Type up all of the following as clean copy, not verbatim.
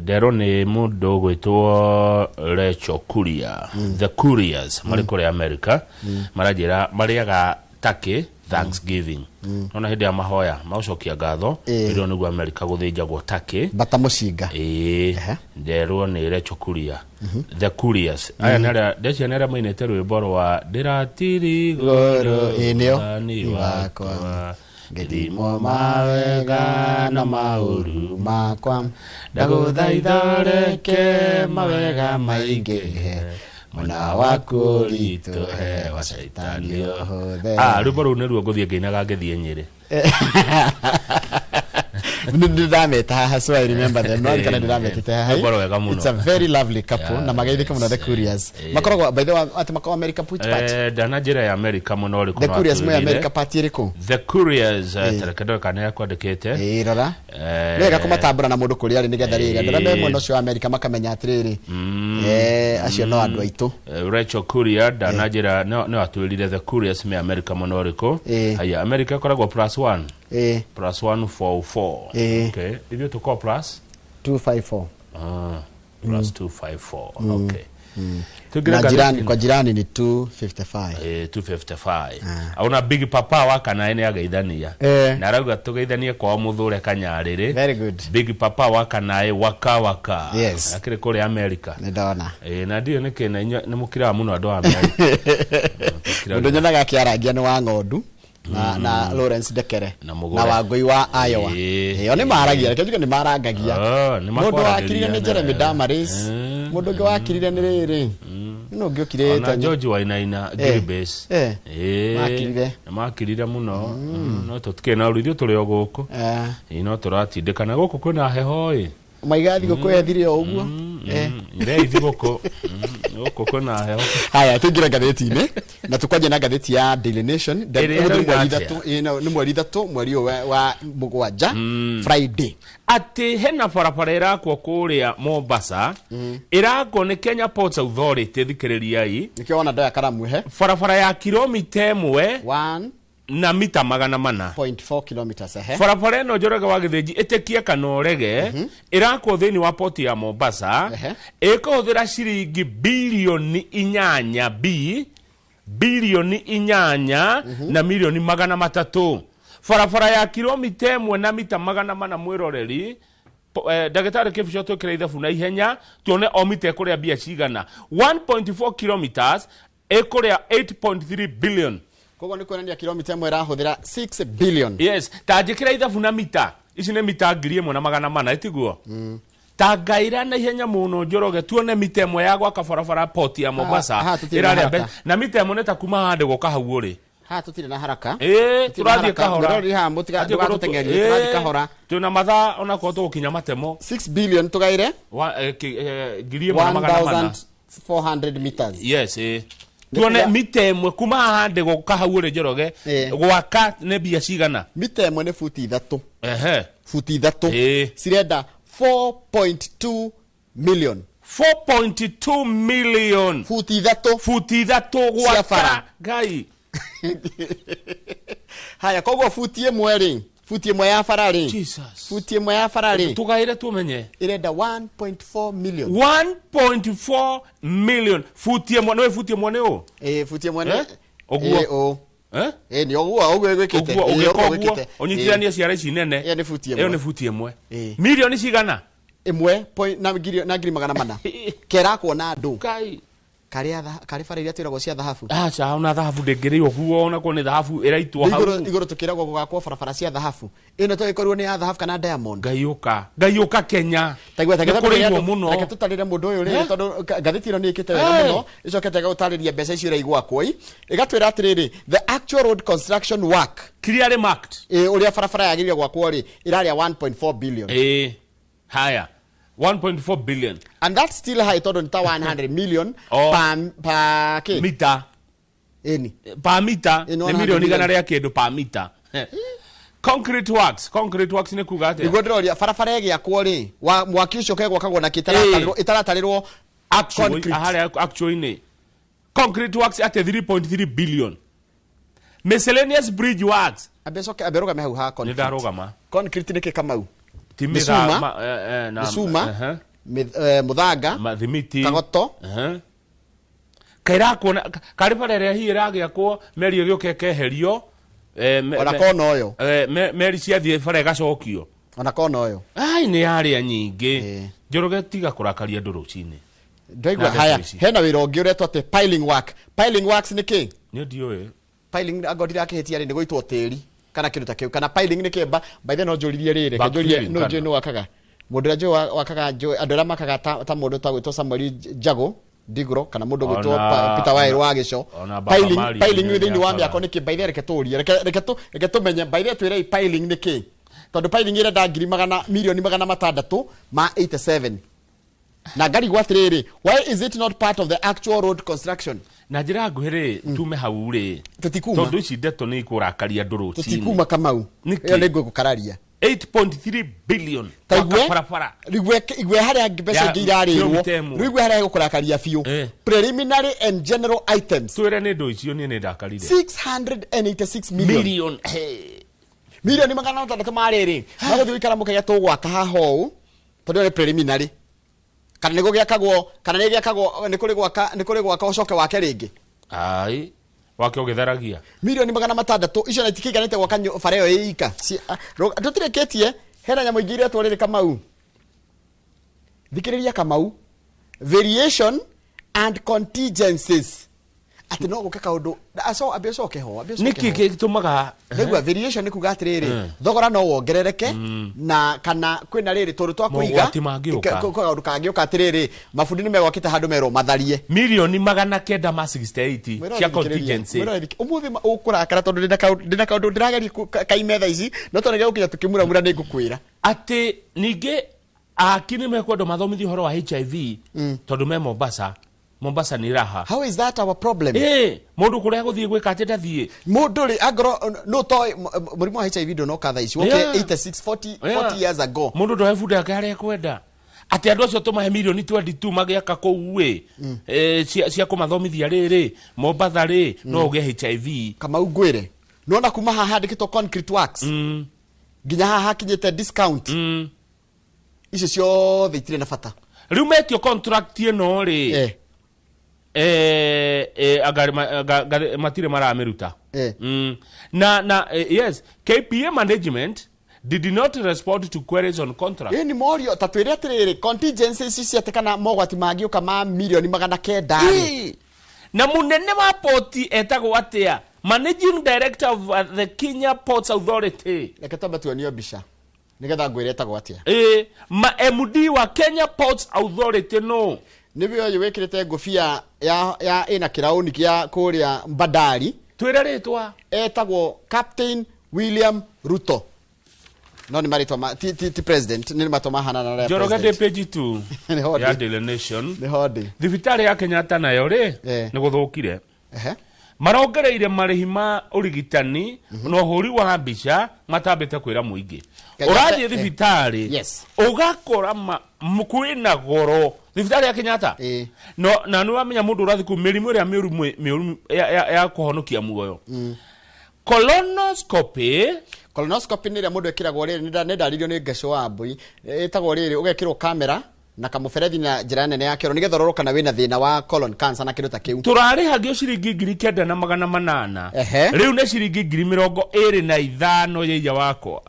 Nderwo nĩ mũndũ ũgwĩtwo Rachel Kuria, the Kurias marĩ kũrĩa America, maranjĩra marĩaga turkey Thanksgiving. Nona hĩndĩ ya mahoya magũcokia ngatho, ĩrĩa nĩguo America gũthĩnjagwo turkey. Bata mũcinga. Ĩĩ. Nderwo nĩ Rachel Kuria, the Kurias aya nĩ arĩa ndeciria nĩ arĩa mainĩte rwĩmbo rwa ndĩratirigoro. Ĩĩ, nĩo. Mwathani wakwa. Ngĩthimwo mawega na maũru makwa, ndagũthaitha ũreke mawega maingĩhe, mwena waku ũritũhe, wa caitani ũhũthe. Ah, rwĩmbo rũu nĩruo ngũthiĩ ngĩinaga ngĩthiĩ Nyĩrĩ. Ndĩrameta haha, so I remember them. No kana ndĩrametĩte haha. Rwĩmbo rwega mũno. It's a very lovely couple na mageithĩke mũno, the Kurias. Makoragwo, by the way, atĩ makoragwo America which part? Ndana njĩra ya America mũno ũrĩkũ? The no Kurias mwe atwĩrire. America part ĩrĩkũ? The Kurias, tareke ndore kana nĩakwandĩkĩte. Ĩĩ, rora. Nĩ wega kũmatambũra na mũndũ kũrĩa arĩ, nĩgetha rĩrĩ andũ arĩa me mwena ũcio wa America makamenya atĩrĩrĩ, acio no andũ aitũ. Rachel Kuria ndana njĩra no atwĩrire the Kurias me America mũno ũrĩkũ. Haya, America ĩkoragwo plus one. Plus one four four. Okay, ithuĩ tũkorwo plus 254. Ah, plus 254, okay. Tũingĩre Na jirani, ngathĩti-inĩ. Kwa jirani ni 255. 255. Ona Big Papa wa kanaĩ nĩ ageithania na arauga tũgeithanie kwao mũthũre kanyarĩrĩ. Very good. Big Papa wa kanaĩ waka waka. Akĩrĩ kũrĩa America. Nĩ ndona. Na ndiũĩ nĩkĩ na inyuĩ nĩ mũkiraga mũno andũ a America. Tũkiraga. Mũndũ nyonaga akĩarangia nĩ wa ng'ondu na Lawrence Ndekere. Na Mũgũre. Na Wangũi wa Iowa. Ĩyo nĩ maragia, reke njuge nĩ marangagia. Ah, nĩ Mũndũ makwaranĩria wakirire nĩ Jeremy Damaris. Mũndũ ũngĩ wakirire nĩ rĩrĩ, nũ ũngĩ ũkirĩte? Ona George Wainaina Gilbase. Makirire. Nĩ makirire mũno. No tũtikĩrĩ na ũru, ithuĩ tũrĩ o gũkũ. Ĩĩ, no tũratindĩkana gũkũ kwĩna heho ĩ. Maiga thigũkũ ethire o ũguo. Rei thigũkũ. Gũkũ kwĩna heho. Haya, tũingĩre ngathĩti-inĩ na tũkwanjia na ngathĩti ya Daily Nation. Ĩrĩa Ũmũthĩ nĩ ĩroiga mweri atĩa? 3, ĩĩ, nĩ mweri 3, mweri ũyũ wa mũgwanja, Friday. Atĩ hena barabara ĩrakwo kũrĩa Mombasa, ĩrakwo nĩ Kenya Ports Authority, thikĩrĩriai. Nĩkĩo wona ndoya karamu he. Barabara ya kilomita 1 One na mita 400. point four kilometers, ehe. Barabara ĩno, Njoroge wa Gĩthĩnji, ĩtĩkie kana ũrege, ĩrakwo thĩinĩ wa poti ya Mombasa. Ĩkũhũthĩra ciringi bilioni 8 b bilioni 8 na milioni 300, barabara ya kilomita 1 na mita 400. Mwĩroreri, ndagĩtarĩ Kĩbico, twĩkĩre ithabu na ihenya tuone o mita ĩkũrĩa mbia cigana. 1.4 kilometers ĩkũrĩa 8.3 billion. Koguo nĩ kuonania kilomita 1 ĩrahũthĩra 6 billion. Yes, ta njĩkĩra ithabu na mita ici, nĩ mita 1400, ĩtiguo? Ta ngaira na ihenya mũno, Njoroge, tuone mita 1 ya gwaka barabara poti ya Mombasa Haha tũtirĩ na ĩrarĩa haraka. na mita 1 nĩ ta kuma handũ gũka hau ũrĩ. Haha tũtirĩ na haraka. Ĩĩ. Tũtirĩ na Tũrathiĩ haraka. kahora. Mwĩroreri haha Atĩ ũkorwo ndũgatũteng'erie, tũrathiĩ kahora. Twĩna mathaa onakorwo tũgũkinya matemo. 6 billion tũgaire 1400. 1400 meters. Yes, ĩĩ. Tuone mita 1 kuma haha ndĩ gũka hau ũrĩ, Njoroge, gwaka nĩ mbia cigana? Mita 1 nĩ buti 3. Buti 3 cirenda 4.2 million. 4.2 million. Buti 3. Buti 3 Cia gwaka bara. Ngai. Haya, koguo buti 1 rĩ, buti 1 ya bara rĩ, Jesus. buti 1 ya bara rĩ Tũgaĩre tumenye. Ĩrenda 1.4 million. 1.4 million buti 1. Nĩ buti 1 nĩ ũ? Ĩĩ, buti 1 nĩ Eh? Ũguo. Ĩĩ, ũ. Eh? Ĩĩ, nĩ ũguo ũguo ĩgwĩkĩte. Ũguo Ĩĩ, ũgĩka ũguo ũguo ĩgwĩkĩte. ũnyitithanie ciara ici nene. Ĩyo nĩ buti Ĩyo 1. Nĩ buti 1. Milioni cigana? 1 point na 400,000 kerakwo na andũ. Ngai. Karĩ bara iria twĩragwo cia thahabu. Aca, ona thahabu ndĩngĩrĩ ũguo, onakorwo nĩ thahabu ĩraitwo hau. Igũrũ tũkĩragwo gũgakwo barabara cia thahabu, ĩno tũgĩkorirwo nĩ ya thahabu kana diamond. Ngai ũka, Ngai ũka Kenya. Taigua, Nĩ kũrĩirwo mũno. reke tũtarĩre mũndũ ũyũ rĩrĩ Eh? tondũ ngathĩti ĩno nĩ ĩkĩte wega mũno, ĩcokete ĩgagũtarĩria mbeca icio iraigwakwo i ĩgatwĩra atĩrĩrĩ, the actual road construction work clearly marked. Ũrĩa barabara yagĩrĩire gwakwo rĩ, ĩrarĩa 1.4 billion. Ĩĩ, haya, 1.4 billion. And that's still high tondũ nĩ ta 100 million Oh. per kĩ? Mita. Ĩni. Pa mita. Ĩno Nĩ 100 milioni igana million. rĩa kĩndũ pa mita. Concrete works, concrete works nĩ kuga atĩa? Nĩguo ndĩroria, barabara ĩgĩakwo rĩ, mwaki ũcio kegwakagwo na kĩ ĩtaratarĩrwo? Actual Concrete. Harĩa actual-inĩ concrete works at 3.3 billion, miscellaneous bridge works. Ambe coke ambe rũgame hau ha Nĩ concrete. ndarũgama. Concrete nĩ kĩ, Kamau? Ti Nĩ mĩtha- cuma. na Nĩ cuma. Muthanga, Mathimiti, Kagoto. Kaĩrakwo karĩ bara ĩrĩa hihi ĩragĩakwo, meri ĩgĩũka ĩkeherio, Ona kona ũyũ. Meri ciathiĩ bara ĩgacokio. Ona kona ũyũ. Ai, nĩ yarĩa nyingĩ. Njoroge, tiga kũrakaria andũ rũcinĩ. Ndaigua. Na ndeto Haya, ici. hena wĩra ũngĩ ũretwo atĩ piling work. Piling works nĩ kĩ? Nĩ ndiũĩ. Piling, anga ndirakĩhĩtia rĩ, nĩ gũitwo tĩri kana kĩndũ ta kĩu, kana piling nĩ kĩ? By the no njũririe rĩrĩ, reke njũrie. Backfilling No kana? njũĩ nĩ wakaga, mũndũ ũrĩa njũĩ wakaga, njũĩ andũ arĩa makaga ta mũndũ ta gwĩtwo Samuel Jago Ndigro, kana mũndũ gwĩtwo Peter Wairũ wa Gĩco. Ona Baba Piling, Mario piling nĩ thĩinĩ wa nĩakaga. mĩako nĩ kĩ? By the reke tũrie, reke tũmenye. By the twĩrei piling nĩ kĩ, tondũ piling ĩrenda ngiri magana milioni 687, na ngarigwo atĩrĩrĩ, why is it not part of the actual road construction? Na njĩra nguhĩ rĩ, tume hau rĩ. Tũtikuma. Tondũ ici ndeto nĩ ikũrakaria andũ rũcinĩ. Tũtikuma, Kamau. Nĩkĩ? Ĩyo nĩ ngũkararia. 8.3 billion Ta gwaka igwe barabara. Igwe harĩa mbeca Ya ingĩ irarĩrwo. kilomita 1. Rĩu igwe harĩa gũkũrakaria biũ. Preliminary and general items. Twĩre nĩ ndũ icio, niĩ nĩ ndakarire. 686 million. Million, hey. Milioni 600 ma rĩrĩ magũthiĩ gũikara mũkaiga tũgwaka haha ũũ, tondũ ĩyo nĩ preliminary, kana nĩ gũgĩakagwo, kana nĩ gĩakagwo, nĩ kũrĩ gwaka, nĩ kũrĩ gwaka ũcoke wake rĩngĩ. Ai, wake ũgĩtharagia. Milioni 600 icio na itikĩiganĩte gwaka bara ĩyo ĩika. Tũtirĩkĩtie, hena nyamũ ingĩ iretwo rĩrĩ, Kamau, thikĩrĩria Kamau, variation and contingencies, atĩ no gũke kaũndũ aco ambe ũcoke ho, ambe ũcoke Nĩkĩ ho. gĩtũmaga? Nĩgua variation nĩ kuga atĩrĩrĩ, thogora no wongerereke, na kana kwĩna rĩrĩ tũndũ twa kũiga. Mogwati mangĩũka. Kaũndũ kangĩũka atĩrĩrĩ, mabundi nĩ megwakĩte handũ merwo matharie. Milioni 968 cia contingency. Umuthi ũkũrakara tondũ ndĩna kaũndũ ndĩrageria kaime thaa ici, no tondũ nĩgegũkinya tũkĩmuramura nĩ ngũkwĩra. Atĩ ningĩ aki nĩ mekwendwo mathomithio ũhoro wa HIV, tondũ me Mombasa. Mombasa nĩ raha. How is that our problem? Ĩ mũndũ kũrĩa gũthiĩ gwĩka atĩ ndathiĩ. Mũndũ rĩ, angorwo no toĩ mũrimũ wa HIV ndũnoka thaa ici, woke 86, 40, 40 years ago. Mũndũ ndoe bunda yake harĩa ekwenda, atĩ andũ acio tũmahe milioni 22 magĩaka kũu ĩ, cia kũmathomithia rĩrĩ Mombatha rĩ, no ũgĩe HIV. Kamau, ngwĩre, nona kuma haha handĩkĩtwo concrete works nginya haha hakinyĩte discount, icio ciothe itirĩ na bata. Rĩu metio contract ĩno rĩ, anga matirĩ maramĩruta. Na yes, KPA management did not respond to queries on contract. Ĩ, nĩ morio ta twĩre atĩrĩrĩ, contingencies ici atĩ kana mogwati mangĩũka ma milioni 900 rĩ. Ĩ, na munene wa poti etagwo atia? Managing director of the Kenya Ports Authority. Reke twambe tuonio mbica nĩgetha ngwĩre etagwo atĩa. Ma MD wa Kenya Ports Authority no Nĩwe ũyũ wĩkĩrĩte ngũbia ya ĩna kĩraũni kĩa kũrĩa Bandari. Twĩre rĩtwa. Etagwo Captain William Ruto, no nĩ marĩtwa ti president, nĩ marĩtwa mahanana na rĩa Njoroge, ndĩ president. page 2 Nĩho ya ndĩ. Daily Nation. Nĩho ndĩ. Thibitarĩ ya Kenyatta nayo rĩ, nĩ gũthũkire. Marongereire marĩhi ma ũrigitani na ũhũri wa mbica matambĩte kwĩra mũingĩ. Kenyatta- Ũrathiĩ thibitarĩ, ũgakora kwĩna goro thibitarĩ ya Kenyatta. No na nĩ wamenya mũndũ ũrathiĩ kũu mĩrimũ ĩrĩa mĩũru mĩũru ya kũhonokia muoyo, colonoscopy. Colonoscopy nĩ ĩrĩa mũndũ ĩkĩragwo rĩrĩ, nĩ ndarĩrio nĩ Ngecũ wa Mbui, ĩtagwo rĩrĩ, ũgekĩrwo kamera na kamũberethi na njĩra nene ya kĩoro nĩgetha ũrorwo kana wĩna thĩna wa colon cancer na kĩndũ ta kĩu. Tũrarĩhagio ciringi 9800. Rĩu nĩ ciringi 25,000 yĩia wakwa,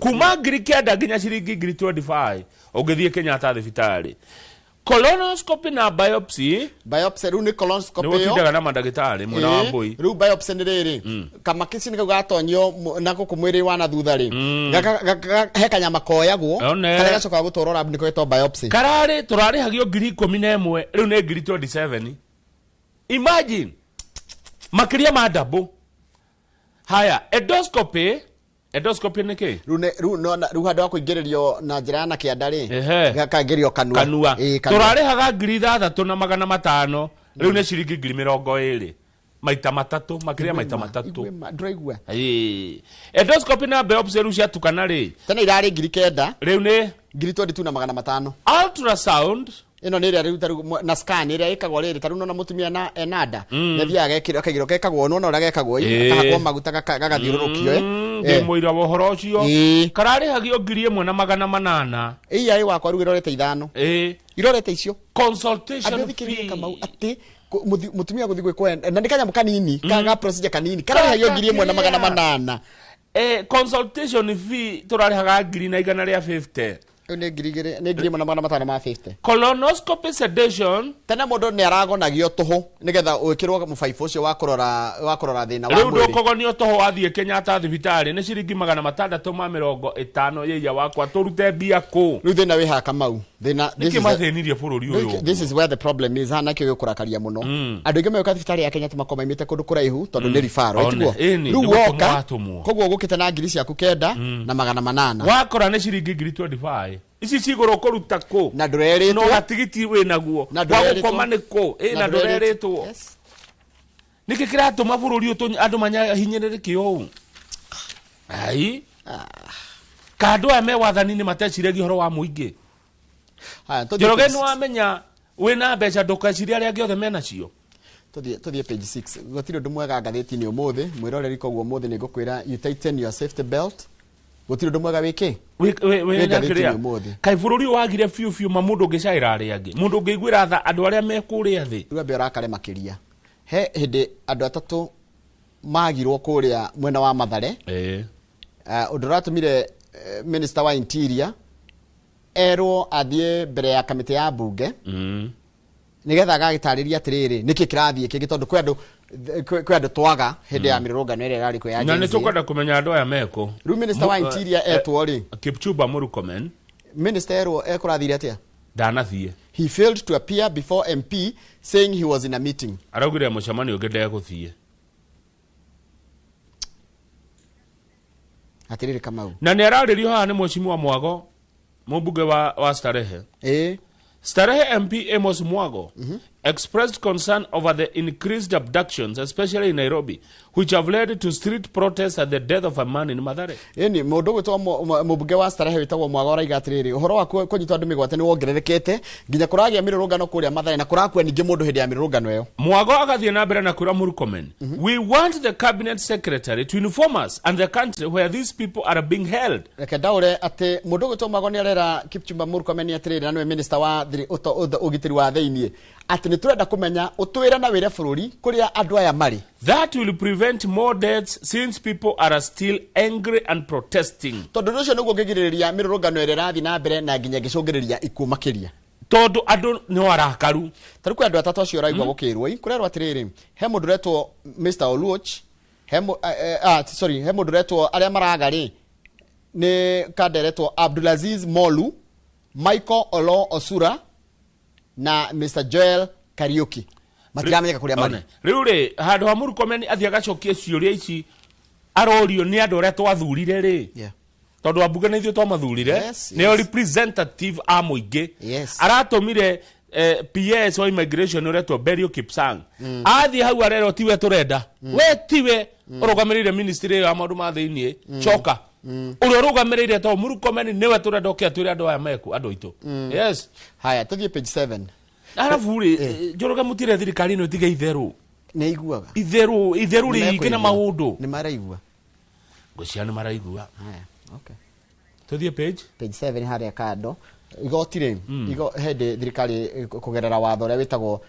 kuma 9,000 nginya ciringi 25,000 ũngĩthiĩ Kenyatta thibitarĩ. Colonoscopy na biopsy. Biopsy rĩu nĩ colonoscopy nĩ ĩyo. Gũtindaga na mandagĩtarĩ mwena wa mbũi. Rĩu biopsy nĩ rĩrĩ, kamakĩci nĩ kau gatonyio na gũkũ mwĩrĩ wa na thutha rĩ, he kanyama koyagwo One. karĩa gacokaga gũtwarwo lab, nĩko getagwo biopsy. Kararĩ tũrarĩhagio 11,000, rĩu nĩ 27,000. Imagine, makĩria ma double. Haya, endoscopy. Endoscopy nĩ kĩ? Rĩu rĩu handũ ha kũingĩrĩrio na njĩra ya na kĩanda rĩ, gakaingĩrio kanua. Kanua. Ĩĩ, kanua. Tũrarĩhaga 6500, rĩu nĩ ciringi 20,000, maita matatũ, makĩria maita matatũ. Igue ndũraigua. Ĩĩ. Endoscopy na biopsy rĩu ciatukana rĩ. Tene irarĩ 9,000. Rĩu nĩ 22,500. Ultrasound. Ĩno nĩ ĩrĩa rĩu tarĩu na scan ĩrĩa ĩkagwo rĩrĩ, tarĩu nona mũtumia na ena nda, nĩathiaga agekĩrwo, akaigĩrwo gekagwo, nona ũrĩa gekagwo ĩ, gakahakwo maguta gagathiũrũrũkio ĩ. Ndĩ mũira wa ũhoro ũcio. Kararĩhagio 1800. Ĩia ĩ wakwa rĩu ĩrorete 5. Irorete icio. Consultation Andũ thikĩrĩrie fee. Kamau atĩ mũtumia gũthiĩ gwĩkwo na nĩ kanyamũ kanini ka procedure kanini kararĩhagio 1800. Consultation fee tũrarĩhaga 1,150. Rĩu nĩ 2000, nĩ 1550. Colonoscopy sedation. Tene mũndũ nĩ aragonagio tũhũ nĩgetha wĩkĩrwo mũbaibũ ũcio wa kũrora thĩna wa Rĩu mwĩrĩ. Ndũkũgonio tũhũ wathiĩ Kenyatta thibitarĩ nĩ ciringi 650 yĩia wakwa, tũrute mbia kũ? Rĩu thĩna wĩ haha, Kamau, thĩna this Nĩkĩ is a- mathĩnirie bũrũri ũyũ? This is where the problem is. Haha nakĩo gĩkũrakaria mũno, andũ aingĩ megũka thibitarĩ ya Kenyatta makorwo maimĩte kũndũ kũraihu tondũ nĩ referral. One, Tiguo? ĩni, Rĩu nĩ gũtũmwo woka watũmwo. koguo ũgũkĩte na 9800. Wakora nĩ ciringi 25,000 ici cigũrũ kũruta kũ? Na ndũrerĩtwo. No gatigiti wĩ naguo. Na Wa ndũrerĩtwo. gũkoma nĩ kũ? Ĩ, na ndũrerĩtwo. Nĩkĩ kĩratũma bũrũri ũyũ andũ manyahinyĩrĩrĩke ũũ? Ai, ka andũ aya me wathani-inĩ mateciragia ũhoro wa mũingĩ? Haya, tũthiĩ Njoroge, page nĩ wamenya wĩna mbeca, ndũkecirie arĩa angĩ othe menacio. Tũthiĩ page 6. Gũtirĩ ũndũ mwega ngathĩti-inĩ ũmũthĩ, mwĩroreri. Koguo ũmũthĩ nĩ ngũkwĩra you tighten your safety belt. Gũtirĩ ũndũ mwega wĩkĩ Wĩ Wĩ ngathĩti-inĩ kĩrĩa? ũmũthĩ. Kaĩ bũrũri ũyũ wagire biũ biũ ma mũndũ ũngĩcaĩra arĩa angĩ, mũndũ ũngĩiguĩra tha andũ arĩa me kũrĩa thĩ? Rĩu ambe ũrakare makĩria, he hĩndĩ andũ atatũ magirwo kũrĩa mwena wa Mathare, ũndũ ũratũmire minister wa interior erwo athiĩ mbere ya kamĩtĩ ya mbunge nigetha agagĩtarĩria atĩrĩrĩ nĩkĩ kĩrathiĩ kĩngĩ, tondũ kwĩ andũ twaga hĩndĩ ya mĩrũrũngano ĩrĩa ĩrarĩ kuo ya Na nĩ Gen Z. tũkwenda kũmenya andũ aya mekũ. Rĩu minister wa interior etwo rĩ, Kipchumba Murkomen. Minister erwo ekũrathire atĩa? Ndanathiĩ. He failed to appear before MP saying he was in a meeting. Araugire mũcemanio ũngĩ ndegũthiĩ. Atĩrĩrĩ Kamau, Na nĩ ararĩrio haha nĩ mheshimiwa Mwago, mũmbunge wa Starehe. Starehe MP Amos Mwago expressed concern over the increased abductions, especially in Nairobi, which have led to street protests and the death of a man in Mathare. Ĩni mũndũ gwĩtwo mũmbunge wa Starehe wĩtagwo Mwago araiga atĩrĩrĩ, ũhoro wa kũnyitwo andũ mĩgwate nĩ wongererekete nginya kũragĩa mĩrũrũngano kũrĩa Mathare na kũrakua ningĩ mũndũ hĩndĩ ya mĩrũrũngano ĩyo. Mwago agathiĩ na mbere na kwĩra Murkomen, "We want the cabinet secretary to inform us and the country where these people are being held." Reke ndaũre atĩ mũndũ gwĩtwo Mwago nĩ arera Kipchumba Murkomen atĩrĩrĩ, na nĩwe minister wa ũgitĩri wa thĩiniĩ, atĩ nĩ tũrenda kũmenya, ũtwĩre na wĩre bũrũri kũrĩa andũ aya marĩ. "That will prevent more deaths since people are still angry and protesting." Tondũ ũndũ ũcio nĩguo ũngĩgirĩrĩria mĩrũrũngano ĩrĩa ĩrathiĩ na mbere na nginya ĩngĩcũngĩrĩria ikuũ makĩria. Tondũ andũ nĩ arakaru. Tarĩu kwĩ andũ atatũ acio ũraigua gũkĩrwo ĩ, kũrerwo atĩrĩrĩ, he mũndũ ũretwo Mr Oluoch, he sorry, he mũndũ ũretwo, arĩa maraga rĩ nĩ kanda ĩretwo Abdulaziz Molu, Michael Olo Osura na Mr Joel Kariuki, matiramenyeka kũrĩa marĩ. One. Rĩu rĩ, handũ ha Murkomen athiĩ agacokie ciũria ici arorio nĩ andũ arĩa twathurire rĩ, tondũ ambunge nĩ ithuĩ twamathurire, nĩo representative a mũingĩ, aratũmire PS wa immigration ũretwo Belio Kipsang. Athiĩ hau arerwo tiwe tũrenda, we tiwe ũrũgamĩrĩire ministry ĩyo ya maũndũ ma thĩiniĩ, coka ũrĩa ũrũgamĩrĩire to Murkomen nĩwe tũrenda ũke atwĩre andũ aya meku, andũ aitũ. Yes. Haya, tũthiĩ page 7. Arabu rĩ, Njoroge, mũtire thirikari ĩno ĩtige itherũ. Nĩ iguaga. Itherũ, itherũ rĩingĩ na maũndũ. Nĩ maraigua. Ngũcia nĩ maraigua. Haya, okay. Tũthiĩ page Page 7 harĩa kando, igoti rĩ, hĩndĩ thirikari kũgerera watho ũrĩa wĩtagwo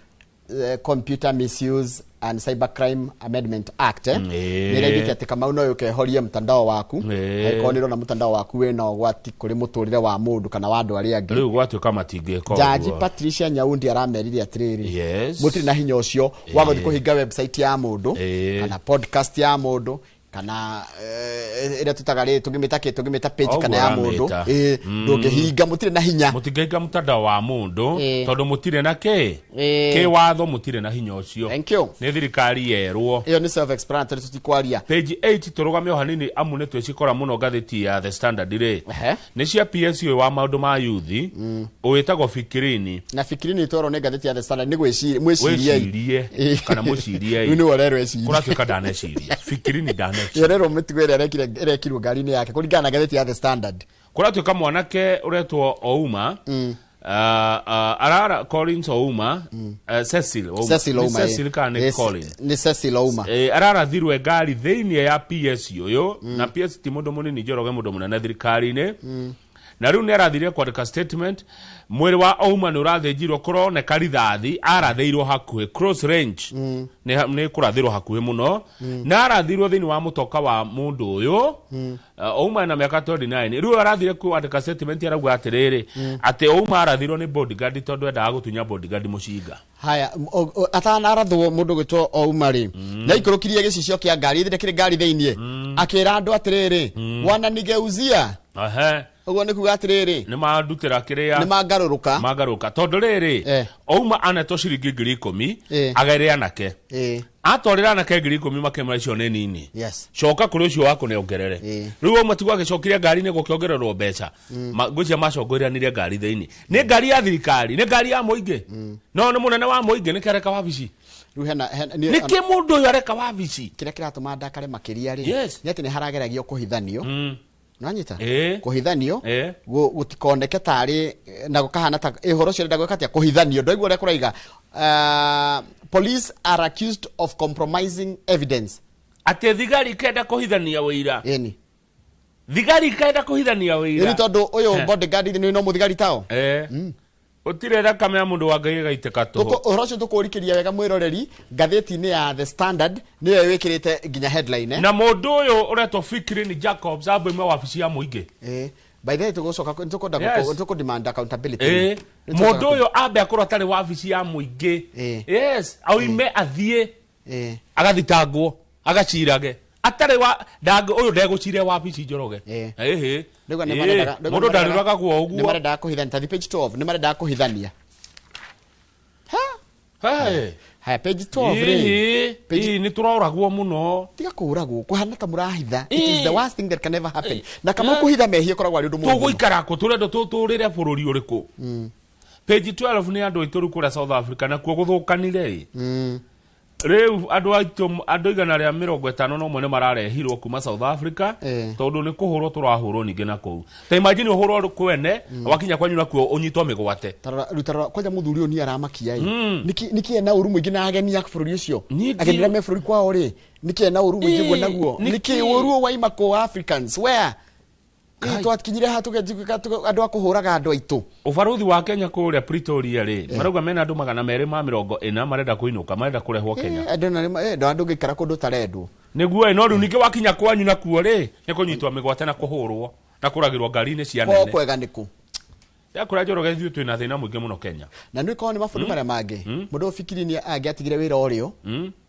Computer Misuse and Cybercrime Amendment Act, nĩ ĩraigĩte atĩ Kamau no ũkehorie mtandao waku angĩkorwo nĩ ũrona mtandao waku wĩna ũgwati kũrĩ mũtũrĩre wa mũndũ kana wa andũ arĩa angĩ. Rĩu gwatuĩka matingĩka Jaji ũguo. Patricia Nyaundi aramerire atĩrĩrĩ, mũtirĩ na hinya ũcio wa gũthiĩ kũhinga website ya mũndũ kana podcast ya mũndũ kana ĩrĩa tũtaga rĩ, tũngĩmĩta kĩ, tũngĩmĩta page Ũguo kana ya mũndũ. ũramĩta. Ndũngĩhinga, mũtirĩ na hinya. Mũtingĩhinga mtandao wa mũndũ tondũ mũtirĩ na kĩ kĩ watho, mũtirĩ na hinya ũcio. Thank you. Nĩ thirikari yerwo. Ĩyo nĩ self explanatory, tũtikwaria. Page 8 tũrũgame o hanini amu nĩ twĩcikora mũno ngathĩti ya The Standard rĩ, nĩ cia PS ũyũ wa maũndũ ma yuthi ũwĩtagwo Fikirini. Na Fikirini twerwo nĩ ngathĩti ya The Standard nĩ gwĩciria, mwĩciriei. Wĩcirie kana mũciriei. Rĩu nĩwe ũrerwo ecirie. Kũratuĩka ndaneciria, Fikirini ndaneciria. Ĩrerwo mĩtugo ĩrĩa ĩrekirwo ngari-inĩ yake kũringana na ngathĩti ya The Standard. Kũratuĩka mwanake ũretwo Ouma. Arara Collins Ouma, Cecil Ouma. Cecil Nĩ Ouma, ĩ. Cecil kana nĩ Colin? Nĩ Cecil Ouma. Ararathirwe ngari thĩinĩ ya PS ũyũ, na PS ti mũndũ mũnini Njoroge, mũndũ mũnene thirikari-inĩ. Na rĩu nĩ arathire kwandĩka statement. Mwĩrĩ wa Ouma nĩ ũrathĩnjirwo, kũroneka rithathi arathĩirwo hakuhĩ cross range, nĩ kũrathĩrwo hakuhĩ mũno, na arathirwo thĩinĩ wa mũtoka wa mũndũ ũyũ. Ouma na mĩaka 29. Rĩu arathire kwandĩka statement, arauga atĩrĩrĩ, atĩ Ouma arathirwo nĩ bodyguard tondũ endaga gũtunya bodyguard mũcinga. Haya, atanarathwo mũndũ gwĩtwo Ouma rĩ, nĩ aikũrũkirie gĩcicio kĩa ngari ĩthire kĩrĩ ngari thĩiniĩ, akĩra andũ atĩrĩrĩ, "Wananigeuzia." Ũguo nĩ kuga atĩrĩrĩ, nĩ mandutĩra kĩrĩa, nĩ mangarũrũka. Mangarũka tondũ rĩrĩ, Ouma anetwo ciringi 10,000 agere anake, atwarĩra anake 10,000, makĩmera icio nĩ nini, coka kũrĩ ũcio waku nĩongerere. Rĩu Ouma tiguo agĩcokire ngari-inĩ gũkĩongererwo mbeca. Ngwĩciria macongoiranire ngari thĩinĩ. Nĩ ngari ya thirikari, nĩ ngari ya mũingĩ, no nĩ mũnene wa mũingĩ nĩkĩ areka wabici? Rĩu hena Nĩkĩ mũndũ ũyũ areka wabici? Kĩrĩa kĩratũma ndakare makĩria rĩ, nĩ atĩ nĩ harageragio kũhithanio. Nĩwanyita? Ĩĩ. Kũhithanio gũtikoneke tarĩ na gũkahana ta ũhoro ũcio ũrenda gwĩka atĩa, kũhithanio. Ndaigua ũrĩa kũraiga, "Police are accused of compromising evidence." Atĩ thigari ikenda kũhithania wĩira? Ĩni. Thigari ikenda kũhithania wĩira? Ĩni, tondũ ũyũ bodyguard nĩ no mũthigari tao. Gũtirĩ thakame ya mũndũ wa Ngai ĩgaitĩka tũhũ. Ũhoro ũcio tũkũrikĩria wega mwĩroreri ngathĩti-inĩ ya The Standard, nĩyo ĩwĩkĩrĩte nginya headline. Na mũndũ ũyũ ũretwo Fikrini Jacobs ambe wabici ya mũingĩ. By the way, tũgũcoka nĩtũkwenda tũkũ demand accountability. Mũndũ ũyũ ambe akorwo atarĩ wabici ya mũingĩ. Yes, auime athiĩ agathitangwo, agacirage atarĩ wa ndangĩ ũyũ ndegũcire wabici Njoroge. Ĩhĩ. Rĩu nĩ Mũndũ ndarĩũragagwo nĩ ũguo. Marendaga kũhithania, tathi page 12, nĩ marendaga kũhithania. Ha? Hey. Haya, page 12 rĩ. Ĩĩ, nĩ tũroragwo mũno. Tiga kũragwo, kũhana ta mũrahitha. It is the worst thing that can ever happen. Na kama kũhitha kũhitha mehia ĩkoragwo arĩ ũndũ mũũru mũno. Tũgũikara kũ? Tũrenda tũtũrĩre bũrũri ũrĩkũ? Page 12 nĩ andũ aitũ rĩu kũrĩa South Africa nakuo gũthũkanire ĩ. Rĩu andũ aitũ, andũ 151 nĩ mararehirwo kuma South Africa, tondũ nĩ kũhũrwo tũrahũrwo ningĩ na kũu. Ta imagine ũhũrwo kwene, wakinya kwanyu nakuo ũnyitwo mĩgwate. Tarora, rĩu tarora kwanja mũthuri ũyũ niĩ aramakia ĩ. Nĩkĩ ena ũru mũingĩ na ageni a bũrũri ũcio? Niĩ Ageni arĩa me bũrũri kwao rĩ, nĩkĩ ena ũru mũingĩ ũguo naguo? Nĩkĩ? Nĩkĩ ũru ũyũ waima kũ Africans? Where? Kai. Twakinyire haha andũ a kũhũraga andũ aitũ. Ũbarũthi wa Kenya kũrĩa Pretoria rĩ, marauga mena andũ 240 marenda kũinũka, marenda kũrehwo Kenya. Andũ na andũ ngĩikara kũndũ ũtarendwo. Nĩguo ĩ, no rĩu ningĩ wakinya kwanyu nakuo rĩ, nĩ kũnyitwo mĩgwate na kũhũrwo na kũragĩrwo ngari-inĩ cia Kwao nene. kwega nĩkũ? Yakũrĩa Njoroge, ithuĩ twĩna thĩna mũingĩ mũno Kenya. Na nĩ korwo nĩ mabũrũri marĩa mangĩ, mũndũ ũyũ fikiri nĩ angĩatigire wĩra ũrĩo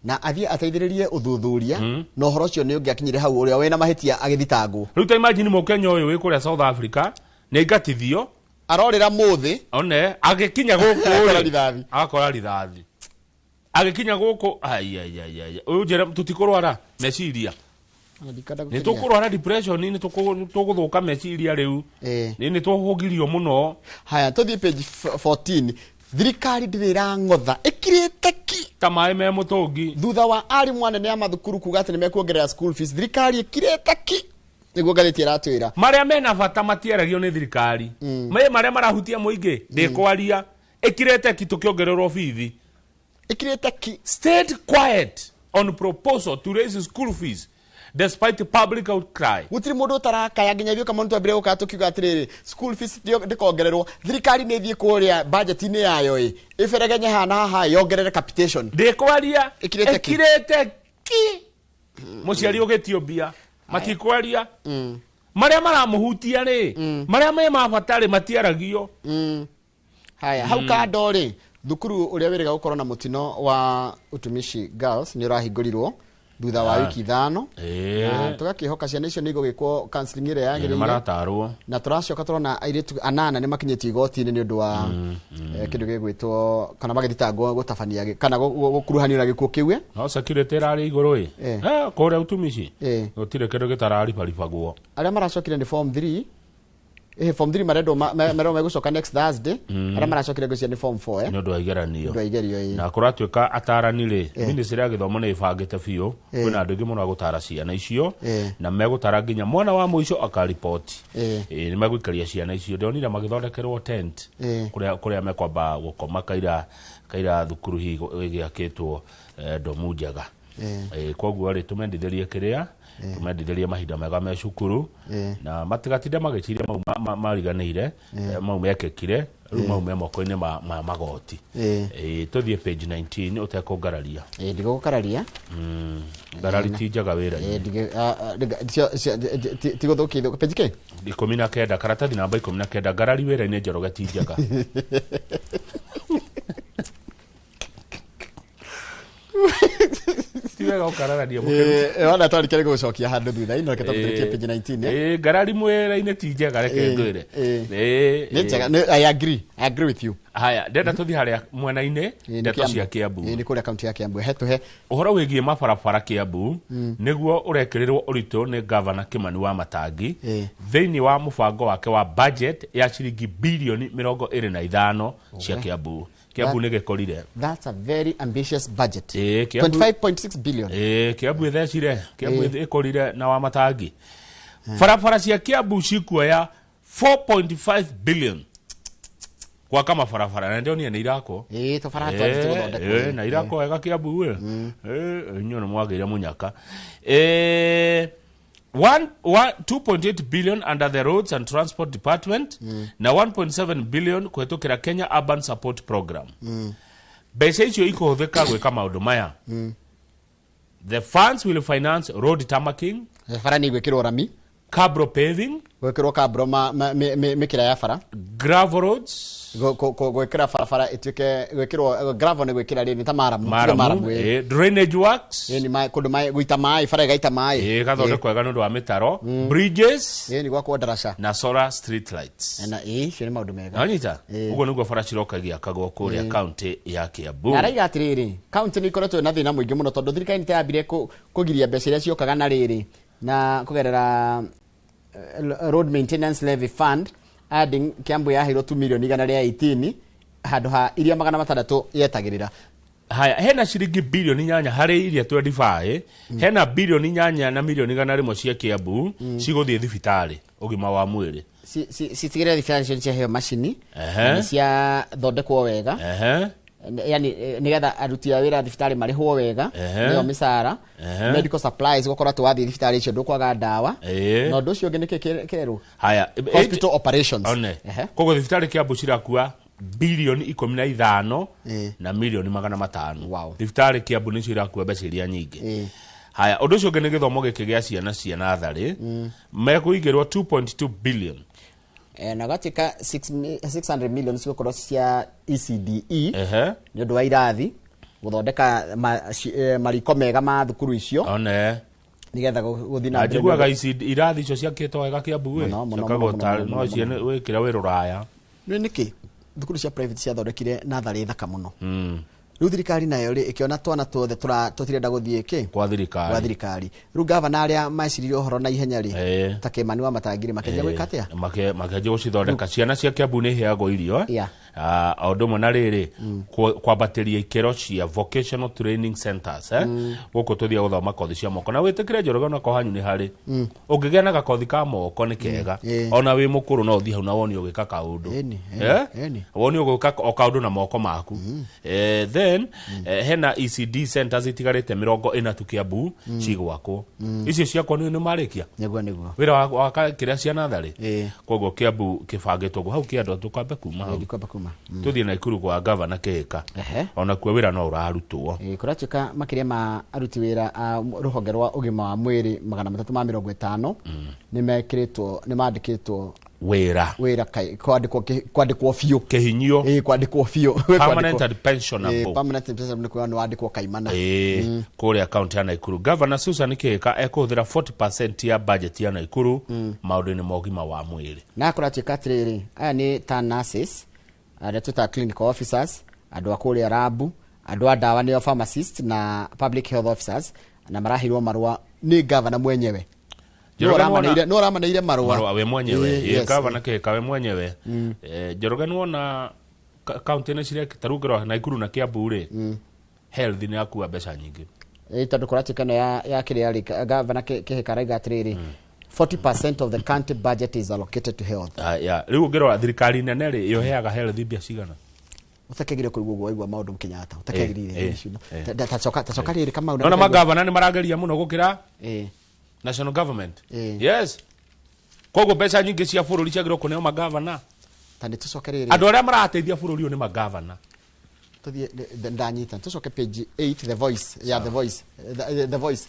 na athiĩ ateithĩrĩrie ũthuthuria, na ũhoro ũcio nĩ ũngĩakinyire hau ũrĩa wĩna mahĩtia agĩthitangwo. Rĩu ta imagine mũkenya ũyũ wĩ kũrĩa South Africa nĩ aingatithio. Arorĩra mũthĩ. One agĩkinya gũkũ Akora rĩ, rithathi. Agakora rithathi agĩkinya gũkũ. Ai, ai, ai, ai. Ũyũ njĩra tũtikũrwara meciria, nĩ tũkũrwara depression, nĩ tũgũthũka meciria rĩu. Nĩ tũhũgirio mũno. Haya, tũthiĩ page 14. Thirikari ndĩrĩ ĩrang'otha, ĩkirĩte ki ta maĩ me mũtũngi. Thutha wa arimũ anene a mathukuru kuga atĩ nĩ mekuongerera school fees, thirikari ĩkirĩte ki, nĩguo ngathĩti ĩratwĩra. Marĩa mena bata matiaragio nĩ thirikari, me marĩa marahutia mũingĩ ndĩkwaria, ĩkirĩte ki tũkĩongererwo bithi. Ĩkirĩte ki. State quiet on proposal to raise school fees despite public outcry. Gũtirĩ mũndũ ũtarakaya, nginya ithuĩ kamau nĩtwambire gũkaya tũkiuga atĩrĩrĩ, school fees ndĩkongererwo, thirikari nĩ ĩthiĩ kũrĩa budget-inĩ yayo ĩ ĩberegenye haha na haha yongerere capitation. Ndĩkwaria. Ĩkirĩte ki. Ĩkirĩte ki. Mũciari ũgĩtio mbia matikwaria, marĩa maramũhutia rĩ, marĩa me ma bata rĩ, matiaragio. Haya, hau kando rĩ, thukuru ũrĩa wĩrĩga gũkorwo na mũtino wa Utumishi Girls nĩ ũrahingũrirwo thutha wa wiki 5, na tũgakĩhoka ciana icio nĩ igũgĩkwo counseling ĩrĩa Nĩ yagĩrĩire. Maratarwo. Na tũracoka tũrona airĩtu anana nĩ makinyĩtio igoti-inĩ nĩ ũndũ wa kĩndũ gĩgwĩtwo kana magĩthitangwo gũtabania kana gũkuruhanio na gĩkuũ kĩu. No security ĩrarĩ igũrũ ĩ. Kũrĩa Utumishi gũtirĩ kĩndũ gĩtararibaribagwo. Arĩa maracokire nĩ form 3. Form 3 marendwo merwo megũcoka next Thursday, arĩa maracokire ngwĩciria nĩ form 4. Nĩ ũndũ wa igeranio. Ũndũ wa igerio, ĩĩ. Na kũratuĩka atarani rĩ, ministry ya gĩthomo nĩ ĩbangĩte biũ, kwĩna andũ aingĩ mũno a gũtara ciana icio, na megũtara nginya mwana wa mũico akaripoti. Nĩ megũikaria ciana icio, ndonire magĩthondekerwo tent kũrĩa mekwamba gũkoma kaira thukuru hihi ĩgĩakĩtwo, ndomu njega. Koguo rĩ, tũmendithĩrie kĩrĩa tũmendithĩrie mahinda mega me cukuru, na matigatinde magĩciria mau mariganĩire, mau mekĩkire rĩu, mau me moko-inĩ ma magoti. Tũthiĩ page 19 ũtekũngararia. Ĩĩ, ndigũgũkararia. Ngarari ti njega wĩra-inĩ. Ti gũthũkia page kĩ? 19, karatathi namba 19. Ngarari wĩra-inĩ, Njoroge, ti njega. Ti wega ũkararania mũkĩru. Wana twarĩkia gũcokia handũ thutha-inĩ, reke tũthiĩ page 19. Ngarari mwĩra-inĩ ti njega, reke ngwĩre. Nĩ njega. I agree, I agree with you. Haya, ndenda tũthiĩ harĩa mwena-inĩ. Nĩ Ndeto cia Kiambu. Kiambu. Nĩ kũrĩa kaunti ya Kiambu he tũhe. Ũhoro wĩgiĩ mabarabara Kiambu nĩguo ũrekĩrĩrwo ũritũ nĩ gavana Kimani wa Matangi thĩinĩ wa mũbango wake wa budget ya ciringi bilioni 25 cia Kiambu. Kiambu nĩ gĩkorire. That's a very ambitious budget. Kiambu 25.6 billion. Kiambu ĩthecire, Kiambu ĩkorire na wa Matangi. Barabara cia Kiambu cikuoya 4.5 billion gwaka mabarabara, na ndionire nĩ irakwo. Tũbara twanjĩtie gũthondekwo. Na irakwo wega Kiambu we. Inyuĩ nĩ mwagĩire mũnyaka. 2.8 billion under the Roads and Transport Department na 1.7 billion kũhetũkĩra Kenya Urban Support Program. Mbeca icio ikũhũthĩka gwĩka maũndũ maya: the funds will finance road tarmacking, Bara nĩ igwĩkĩrwo rami, cabro paving, gwĩkĩrwo kabro mĩkĩra ya bara, gravel roads, Gwĩkĩra barabara ĩtuĩke gwĩkĩrwo gravel, nĩ gwĩkĩra rĩ, nĩ ta maramu. Maramu, drainage works, Nĩ kũndũ maĩ gũita maĩ, bara ĩgaita maĩ. Ĩgathondekwo wega nĩ ũndũ wa mĩtaro, bridges, Nĩ gwakwo ndaraca. Na solar street lights. Na icio nĩ maũndũ mega. Nanyita ũguo nĩguo bara ciroka igĩakagwo kũrĩa kaunti ya Kiambu. Na araiga atĩrĩrĩ, kaunti nĩ ikoretwo na thĩna mũingĩ mũno tondũ thirikari nĩ yambire kũgiria mbeca iria ciokaga na rĩrĩ na kũgerera road maintenance levy fund, adding Kiambu yaheirwo 2 milioni 118 handũ ha iria 600 yetagĩrĩra. Haya, hena ciringi bilioni 8 harĩ iria 25, hena bilioni 8 na milioni 100 cia Kiambu cigũthiĩ thibitarĩ, ũgima wa mwĩrĩ. Citigĩrĩre thibitarĩ icio nĩ ciaheo macini na nĩ ciathondekwo wega, yani nĩgetha aruti a wĩra thibitarĩ marĩhwo wega, nĩyo mĩcara, medical supplies, gũkorwo atĩ wathiĩ thibitarĩ icio ndũkwaga ndawa. Na ũndũ ũcio ũngĩ nĩkĩ kĩrerwo? Haya. Hospital operations. One koguo thibitarĩ Kiambu cirakua bilioni 15 na milioni 500. Thibitarĩ Kiambu nĩcio irakua mbeca iria nyingĩ. Haya, ũndũ ũcio ũngĩ nĩ gĩthomo gĩkĩ gĩa ciana cia natharĩ, mekũigĩrwo 2.2 billion. Na gatuĩka 600 million cigũkorwo cia ECDE nĩ ũndũ wa irathi, gũthondeka mariko mega ma thukuru icio, one nĩgetha gũthiĩ na na mbere. Njiguaga ici irathi icio ciakĩtwo wega Kiambu ĩ. Mũno, mũno, Ciakagwo mũno, ta mũno, no mũno, ciene wĩkĩra wĩ rũraya. Nĩ nĩkĩ thukuru cia private ciathondekire natharĩ thaka mũno? Rĩu thirikari nayo rĩ ĩkĩona twana tuothe tũtirenda gũthiĩ kĩ? Kwa thirikari. Gwa thirikari. Rĩu gavana arĩa maciririe ũhoro na ihenya rĩ, ta Kĩmani wa Matangiri, makĩanjia gwĩka atĩa? Makĩanjia gũcithondeka. Ciana cia Kiambu nĩ iheagwo irio, eh? Ah, o ũndũ ũmwe na rĩrĩ kwambatĩria ikĩro cia vocational training centers, eh? Gũkũ tũthiĩ gũthoma kothi cia moko, na wĩtĩkĩre Njoroge, ona hanyu nĩ harĩ ũngĩgĩa na gakothi ka moko nĩ kega. Ona wĩ mũkũrũ no ũthiĩ hau na wone ũgĩka kaũndũ. Ĩni, Eh? ĩni. Wone ũgĩka o kaũndũ na moko maku. Then hena ECD centers itigarĩte 40 tu Kiambu cigwakwo. Icio ciakwo nĩ marĩkia Nĩguo. wĩra wa kĩrĩa cia natharĩ. Koguo Kiambu kĩbangĩtwo ũguo hau kĩandũ tũkambe kuma hau. Ndikwamba kuma. Tũthiĩ Naikuru kwa gavana Kĩhĩka. Onakuo wĩra no ũrarutwo. Kũratuĩka makĩria ma aruti wĩra a rũhonge rwa ũgima wa mwĩrĩ 350 nĩ mekĩrĩtwo, nĩ mandĩkĩtwo wĩra. Wĩra kwandĩkwo kwandĩkwo biũ. Kĩhinyio. Kwandĩkwo biũ. Permanent and pensionable. Permanent and pensionable nĩ kuga nĩ wandĩkwo kaimana. Kũrĩa kaunti ya Naikuru, Governor Susan Kĩhĩka ekũhũthĩra 40% ya budget ya Naikuru maũndũ-inĩ ma ũgima wa mwĩrĩ. Na kũratuĩka atĩrĩrĩ, aya nĩ ta nurses arĩa twĩtaga clinical officers, andũ a kũrĩa rabu, andũ a ndawa nĩo pharmacist na public health officers, na maraheirwo marũa nĩ gavana mwenyewe. Njoroge nĩwona- No ũramaneire marũa. Marũa we mwenyewe. Ĩĩ, yes. Gavana Kĩhĩka we mwenyewe. Njoroge nĩwona kaunti nĩ cireka ta rĩu ũngĩrora Naikuru na Kiambu rĩ, health nĩ yakua mbeca nyingĩ. Ĩĩ, tondũ kũratuĩka ĩno ya kĩrĩa rĩ, gavana Kĩhĩka arauga atĩrĩrĩ, 40% of the county budget is allocated to health. Ah, ya rĩu ũngĩrora thirikari nene rĩ, ĩyo health mbia cigana? Ũtakĩagĩrĩire kũigua ũguo waigua maũndũ Kenyatta ũtakĩagĩrĩire. Eh, eh. Tacoka rĩrĩ Kamau. Nona magavana nĩ marageria mũno gũkĩra Eh. national government. Yes. Koguo mbeca nyingĩ cia bũrũri ciagĩrĩirwo kũneo magavana. Ta nĩ tũcoke rĩrĩ. Andũ arĩa marateithia bũrũri ũyũ nĩ magavana. Tũthiĩ ndanyita tũcoke page 8, The Voice ya The Voice, The Voice,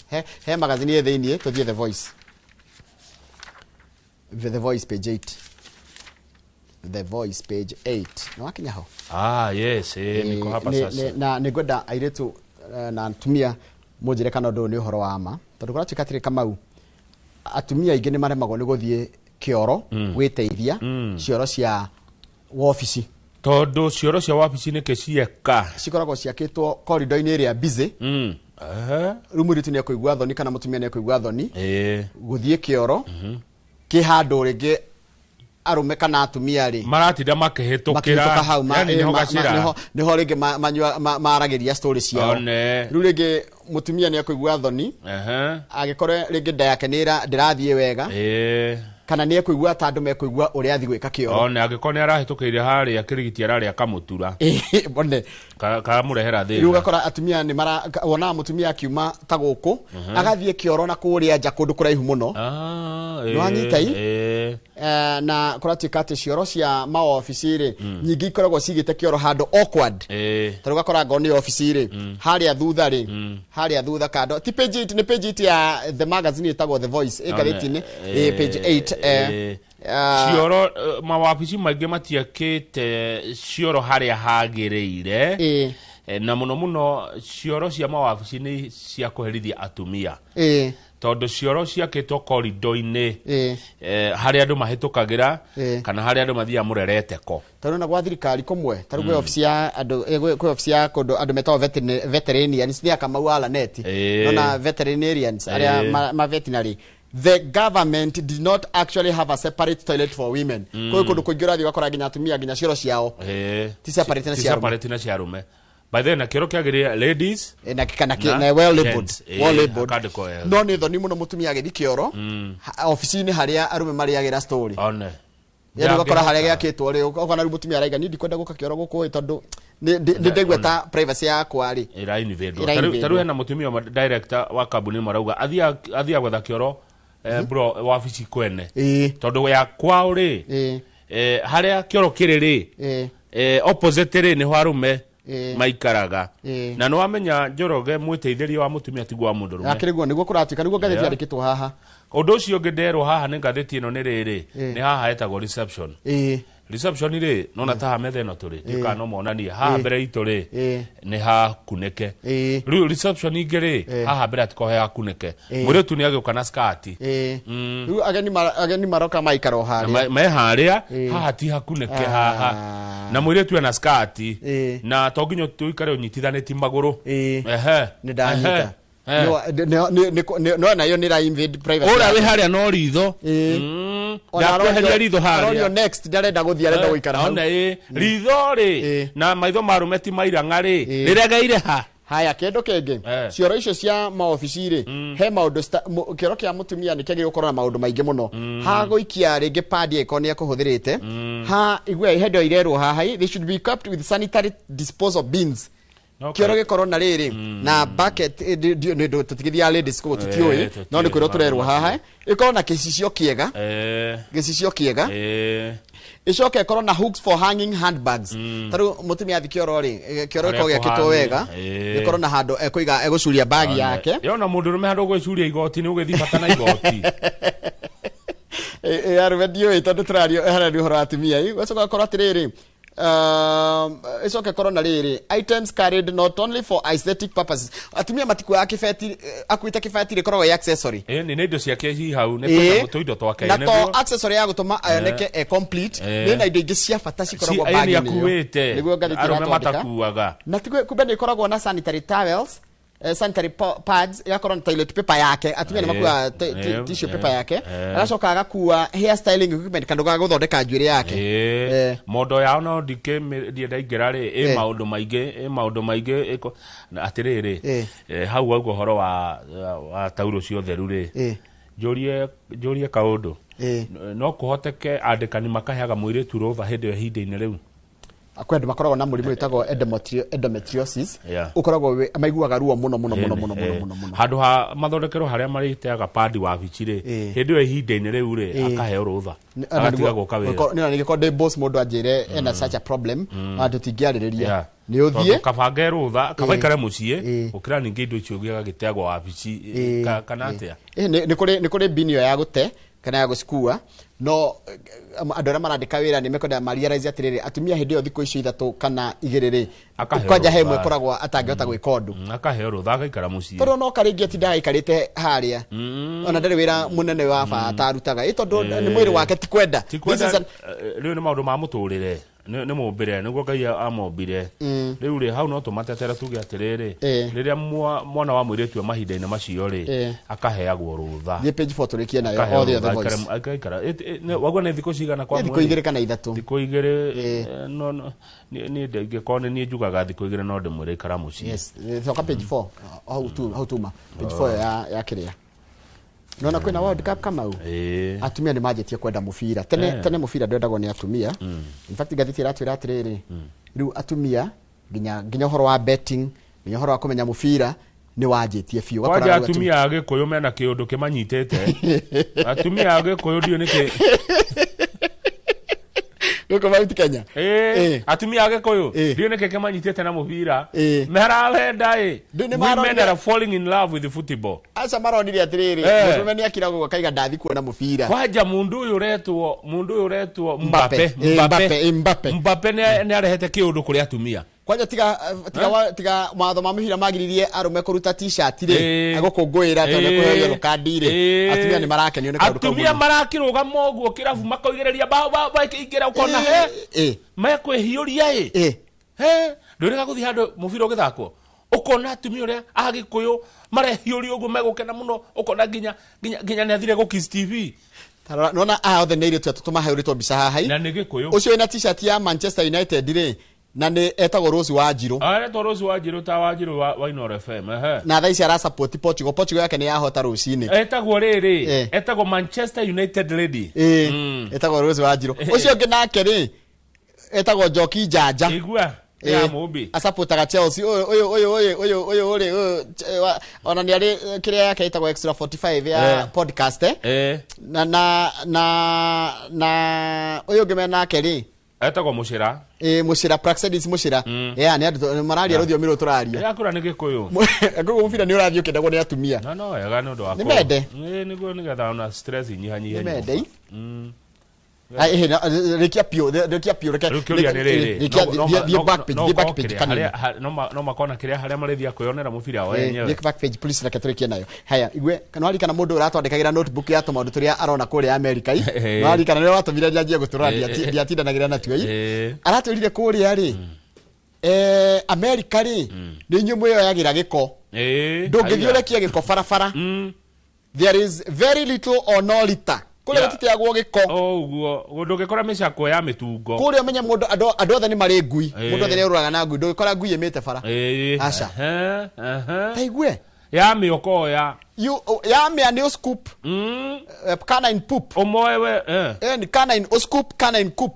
he magazine ĩ thĩiniĩ. Tũthiĩ The Voice, The Voice page 8, The Voice page 8. Nĩ wakinya ho? Ah, yes, niko hapa sasa. Na nĩ ngwenda airĩtu na atumia mũnjĩre kana ũndũ ũyũ nĩ ũhoro wa ma, tondũ kũratuĩka atĩrĩ, Kamau, atumia aingĩ nĩ maremagwo nĩ gũthiĩ kĩoro gwĩteithia, cioro cia wobici. Tondũ cioro cia wabici nĩkĩ cieka? Cikoragwo ciakĩtwo korido-inĩ ĩrĩa busy. Rĩu mũirĩtu nĩ ekũigua thoni kana mũtumia nĩ ekũigua thoni gũthiĩ kĩoro kĩ handũ rĩngĩ arũme kana atumia rĩ maratinda makĩhĩtũkĩra. Makĩhĩtũka hau Yani nĩho gacĩra. Nĩho rĩngĩ maragĩria story ciao. One. Rĩu rĩngĩ mũtumia nĩ ekũigua thoni angĩkorwo rĩngĩ nda yake nĩ ndĩrathiĩ wega kana nĩ ekũigua ta andũ mekũigua ũrĩa athiĩ gwĩka kĩoro. One angĩkorwo nĩ arahĩtũkĩire harĩa kĩrigiti ararĩa kamũtura. One. Kamũrehera Rĩu thĩna. Ũgakora atumia nĩ mara wonaga mũtumia akiuma ta gũkũ agathiĩ kĩoro na kũrĩa nja kũndũ kũraihu mũno. Ah. Nĩwanyita i? Ĩĩ. Na kũratuĩka atĩ cioro cia maobici rĩ, nyingĩ ikoragwo cigĩte kĩoro handũ awkward. Ta rĩu ũgakora ngoo nĩ obici rĩ, harĩa thutha rĩ, harĩa thutha kando, ti page 8, nĩ page 8 ya the magazine ĩtagwo The Voice, ĩ ngathĩti-inĩ, ĩ page 8. Cioro, mawabici maingĩ matiakĩte cioro harĩa hagĩrĩire. Na mũno mũno cioro cia mawabici nĩ cia kũherithia atumia, tondũ cioro ciakĩtwo korido-inĩ harĩa andũ mahĩtũkagĩra kana harĩa andũ mathiaga mũrereteko. Tondũ na gwa thirikari kũmwe, ta rĩu kwĩ obici ya andũ, kwĩ obici ya kũndũ andũ metagwo veterinarians, nĩ Kamau wa Lanet. Nona veterinarians arĩa ma veterinary, the government did not actually have a separate toilet for women. Kwĩ kũndũ kũingĩ ũrathiĩ ũgakora nginya atumia nginya cioro ciao ti separate na ti cia arũme. Separate na cia arũme. By then na kĩoro kĩagĩrĩire ladies Na kana na na well labeled, gents. Well labeled. Hakandĩkwo wega. No nĩ thoni mũno mũtumia agĩthiĩ kĩoro obici-inĩ harĩa arũme marĩagĩra story. One. Yani ũgakora harĩa Ndangĩhota. gĩakĩtwo rĩ, ũkona rĩu mũtumia araiga niĩ ndikwenda gũka kĩoro gũkũ ĩ, tondũ nĩ ndaigua ta privacy yakwa rĩ ĩra invadwo. Ĩra-invadwo. Tarĩu hena mũtumia ũmwe director wa kambuni ĩmwe arauga athiaga gwetha kĩoro bro wabici kwene, tondũ ya kwao rĩ, harĩa kĩoro kĩrĩ rĩ, opposite rĩ, nĩho arũme maikaraga. Na nĩ wamenya, Njoroge, mwĩteithĩria wa mũtumia tiguo wa mũndũrũme. Akĩrĩ guo nĩguo kũratuĩka, nĩguo ngathĩti yandĩkĩtwo haha. Ũndũ ũcio ũngĩ nderwo haha nĩ ngathĩti ĩno nĩ rĩrĩ, nĩ haha hetagwo reception. Reception rĩ, nona ta haha metha ĩno tũrĩ ndiũkaga no monanie haha mbere itũ rĩ, nĩ hakunĩke. Rĩu reception ingĩ rĩ, haha mbere atiko he hakunĩke, mũirĩtu nĩ agĩũka na skati. Rĩu ageni maroka maikara o harĩa. Me harĩa haha ti hakunĩke haha, na mũirĩtu ena skati, na to nginya tũikare ũnyitithanĩti magũrũ. Ehe. Nĩ ndanyita. Ehe. No nayo nĩ ĩra invade privacy Ũrĩa yake. wĩ harĩa no ritho. Ona Ndakweheria ritho arorio harĩa. next ndarenda gũthiĩ, arenda gũikara hau. Ona ĩ ritho rĩ, na maitho ma arũme ti mairang'a rĩ, rĩregeire ha? Haya, kĩndũ kĩngĩ, cioro icio cia maobici rĩ, he maũndũ kĩoro kĩa mũtumia nĩ kĩagĩrĩirwo gũkorwo na maũndũ maingĩ mũno, ha gũikia rĩngĩ padi angĩkorwo nĩ ekũhũthĩrĩte ha igua he ndo irerwo haha, they should be equipped with sanitary disposal bins. Kĩoro gĩkorwo na rĩrĩ na bucket, nĩ ndũ tũtigĩthiaga ladies kũguo tũtiũĩ, no nĩ kwĩrwo tũrerwo haha ĩkorwo na gĩcicio kĩega, gĩcicio kĩega, ĩcoke ĩkorwo na hooks for hanging handbags. Ta rĩu mũtumia athi kĩoro rĩ, kĩoro Harĩa gĩkorwo gĩakĩtwo kũhang'i, wega, gĩkorwo na handũ ekũiga egũcuria bagi yake. Yona mũndũ rũme handũ gwĩcuria igoti nĩ ũgĩthiĩ bata na igoti. Arũme ndiũĩ, tondũ tũraria harĩa nĩ ũhoro wa atumia. Ũgacoka ũgakorwo atĩrĩrĩ, ĩcoke ĩkorwo na rĩrĩ items carried not only for aesthetic purposes. Atumia matikuaga kĩbeti, akuĩte kĩbeti rĩkoragwo ĩ accessory. Ĩ nĩ indo ciake ci hau nĩ tũindo twake. Na to nĩguo. accessory ya gũtũma ayoneke e complete, nĩ na indo ingĩ cia bata cikoragwo Ĩ, nĩ bagi-inĩ ĩyo. akuĩte. Nĩguo ngathĩti Arũme ĩratwandĩka. matakuaga. Na kumbe nĩ ĩkoragwo na sanitary towels. sanitary pads, ĩgakorwo na toilet paper yake. Atumia nĩ makuaga tissue paper yake. Agacoka agakua hair styling equipment, kandũ ga gũthondeka njuĩrĩ yake. Mondo yao no ndikĩ ndaingĩra rĩ ĩ maũndũ maingĩ, ĩ maũndũ maingĩ na atĩrĩrĩ, hau wauga ũhoro wa taurũ cia ũtheru rĩ, njũrie kaũndũ. No kũhoteke andĩkani makaheaga mũirĩtu rũtha hĩndĩ ĩyo ihinda-inĩ rĩu? Kwĩ andũ makoragwo na mũrimũ wĩtagwo endometriosis. Ũkoragwo maiguaga ruo mũno mũno mũno mũno mũno mũno mũno. Handũ ha mathondekerwo harĩa marĩteaga padi wabici rĩ, hĩndĩ ĩyo ihinda-inĩ rĩu rĩ, akaheo rũtha, agatiga gũka wĩra. Nĩ nĩgĩkorwo ndĩ boss, mũndũ anjĩre ena such a problem, ona tũtingĩarĩrĩria. Nĩ ũthiĩ. Tondũ kaba nge rũtha, kaba ikare mũciĩ gũkĩra ningĩ indo icio gĩagagĩteagwo wabici, kana atĩa? Nĩ kũrĩ bin ĩyo ya gũte kana ya gũcikua, no andũ arĩa marandĩka wĩra nĩ mekwenda marealize atĩrĩrĩ, atumia hĩndĩ ĩyo thikũ icio 3 kana 2 rĩ, Akaheo kwanja he ĩmwe rũtha. ĩkoragwo atangĩhota gwĩka ũndũ. Akaheo rũtha agaikara mũciĩ. Tondũ no karĩngĩ atindaga aikarĩte harĩa, ona ndarĩ wĩra mũnene wa bata arutaga, ĩ tondũ nĩ mwĩrĩ wake ti kwenda. Ti kwenda. This is Rĩu nĩ maũndũ ma mũtũrĩre, nĩ mũmbĩre nĩguo Ngai amombire. Rĩu rĩ, hau no tũmatetere tuge atĩrĩrĩ, rĩrĩa mwana wa mũirĩtu e mahinda-inĩ macio rĩ, akaheagwo rũtha. Thiĩ page 4 tũrĩkie nayo. Akaheo Othe rũtha, othe voice. Agaikara. Waigua nĩ thikũ cigana kwa Nĩ thikũ mweri? 2 kana 3. Thikũ 2. No niĩ ndingĩkorwo nĩ niĩ njugaga thikũ 2, no ndĩmwĩre ikara mũciĩ. Yes, coka page 4 hau tu, hau tuma page 4 ya kĩrĩa nona kwĩna World Cup, Kamau. Atumia nĩ manjĩtie kwenda mũbira tene. Tene mũbira ndwendagwo nĩ atumia. In fact, ngathĩti ĩratwĩra atĩrĩrĩ, rĩu atumia nginya ũhoro wa betting, nginya ũhoro wa kũmenya mũbira nĩ wanjĩtie biũ. Ũgakora Kwanja rĩu atumia a gĩkũyũ mena kĩũndũ kĩmanyitĩte. Atumia a gĩkũyũ ndiũ nĩkĩ. Gũkũ Mount Kenya. Atumia a gĩkũyũ ndiũ nĩkĩ kĩmanyitĩte na mũbira. Marawenda ĩ. Ndũ nĩ Women are falling in love with football. Aca, maronire atĩrĩrĩ, mũndũrũme nĩ akira gũka kaiga ndathi kuona mũbira. Kwanja mũndũ ũyũ ũretwo Mbappe. Mbappe. Mbappe, Mbappe. Mbappe nĩ arehete kĩũndũ kũrĩ atumia. Kwanja tiga mawatho ma mũbira magiririe arũme kũruta t-shirt rĩ, agũkũngũĩra tondũ nĩ kũheo yellow card rĩ, atumia nĩ marakenio nĩ kaũndũ kau Atumia mũno. marakĩrũgama ũguo kĩrabu makoigĩrĩria bao bao makĩingĩra, ũkona he mekwĩhiũria ĩ. He ndũrĩga gũthiĩ handũ mũbira ũgĩthakwo, ũkona atumia ũrĩa agĩkũyũ marehiũria ũguo megũkena mũno, ũkona nginya nĩ athire gũ Kiss TV. Ta rora, nona aya othe nĩ airĩtu atatũ mahũrĩtwo mbica haha. Na nĩ gĩkũyũ. Ũcio wĩna t-shirt ya Manchester United rĩ, na nĩ etagwo Rose Wanjirũ. Aretwo Rose Wanjirũ, ta Wanjirũ wa Inooro FM, ehe. Na thaa ici arasupport Portugal. Portugal yake nĩ yahota rũcinĩ. Etagwo rĩrĩ, etagwo Manchester United lady. Etagwo Rose Wanjirũ. Ũcio ũngĩ nake rĩ, etagwo Njoki Njanja. Igua ya mũmbi. Asupportaga Chelsea. Ũyũ ũyũ ũyũ ũyũ ũyũ ũyũ ũrĩ ũyũ, ona nĩ arĩ kĩrĩa yake ĩtagwo Extra 45 ya podcast. Na ũyũ ũngĩ menake rĩ, Etagwo Mũcĩra. Mũcĩra, Praxedis Mũcĩra. Yeah, nĩ andũ mararia rũthiomi rũrũ tũraria. Yakũra nĩ gĩkũyũ. Koguo mũbira nĩ ũrathiĩ ũkĩendagwo nĩ atumia. No no wega nĩ ũndũ wa Nĩ mende. Nĩguo nĩgetha ona stress inyihanyihe Nĩ mende. nyũmba. Rĩkia piũ, rĩkia piũ, reke Rĩu kĩũria nĩ rĩrĩ, rĩkia, thiĩ back page, no thiĩ back ũkorwo page kĩrĩa, kanini. no makona kĩrĩa harĩa marĩthiaga kwĩyonera mũbira o enyewe. Thiĩ back page please, reke tũrĩkie nayo. Haya, igue kana warikana mũndũ ũratwandĩkagĩra notebook ya tũmaũndũ tũrĩa arona kũrĩa Amerika i. Warikana nĩwe watũmire njanjie gũtũrora, ndiatindanagĩra natuo i. Aratwĩrire kũrĩa rĩ, Amerika rĩ, nĩ inyuĩ mwĩyoyagĩra gĩko. Ndũngĩthiĩ Haiya. ũrekie gĩko barabara. There is very little or no litter kũrĩa. Gũtiteagwo gĩko. O ũguo ndũngĩkora mĩcakwe ya mĩtungo. Kũrĩa ũmenye mũndũ, andũ othe nĩ marĩ ngui. Mũndũ othe nĩ ũrũraga na ngui, ndũngĩkora ngui ĩmĩte bara. Aca. Ehe, ehe. Ta igue. Ya mĩokoya. Yamĩa nĩ scoop. Canine poop. Ũmoe we. Ni canine o scoop, canine coop,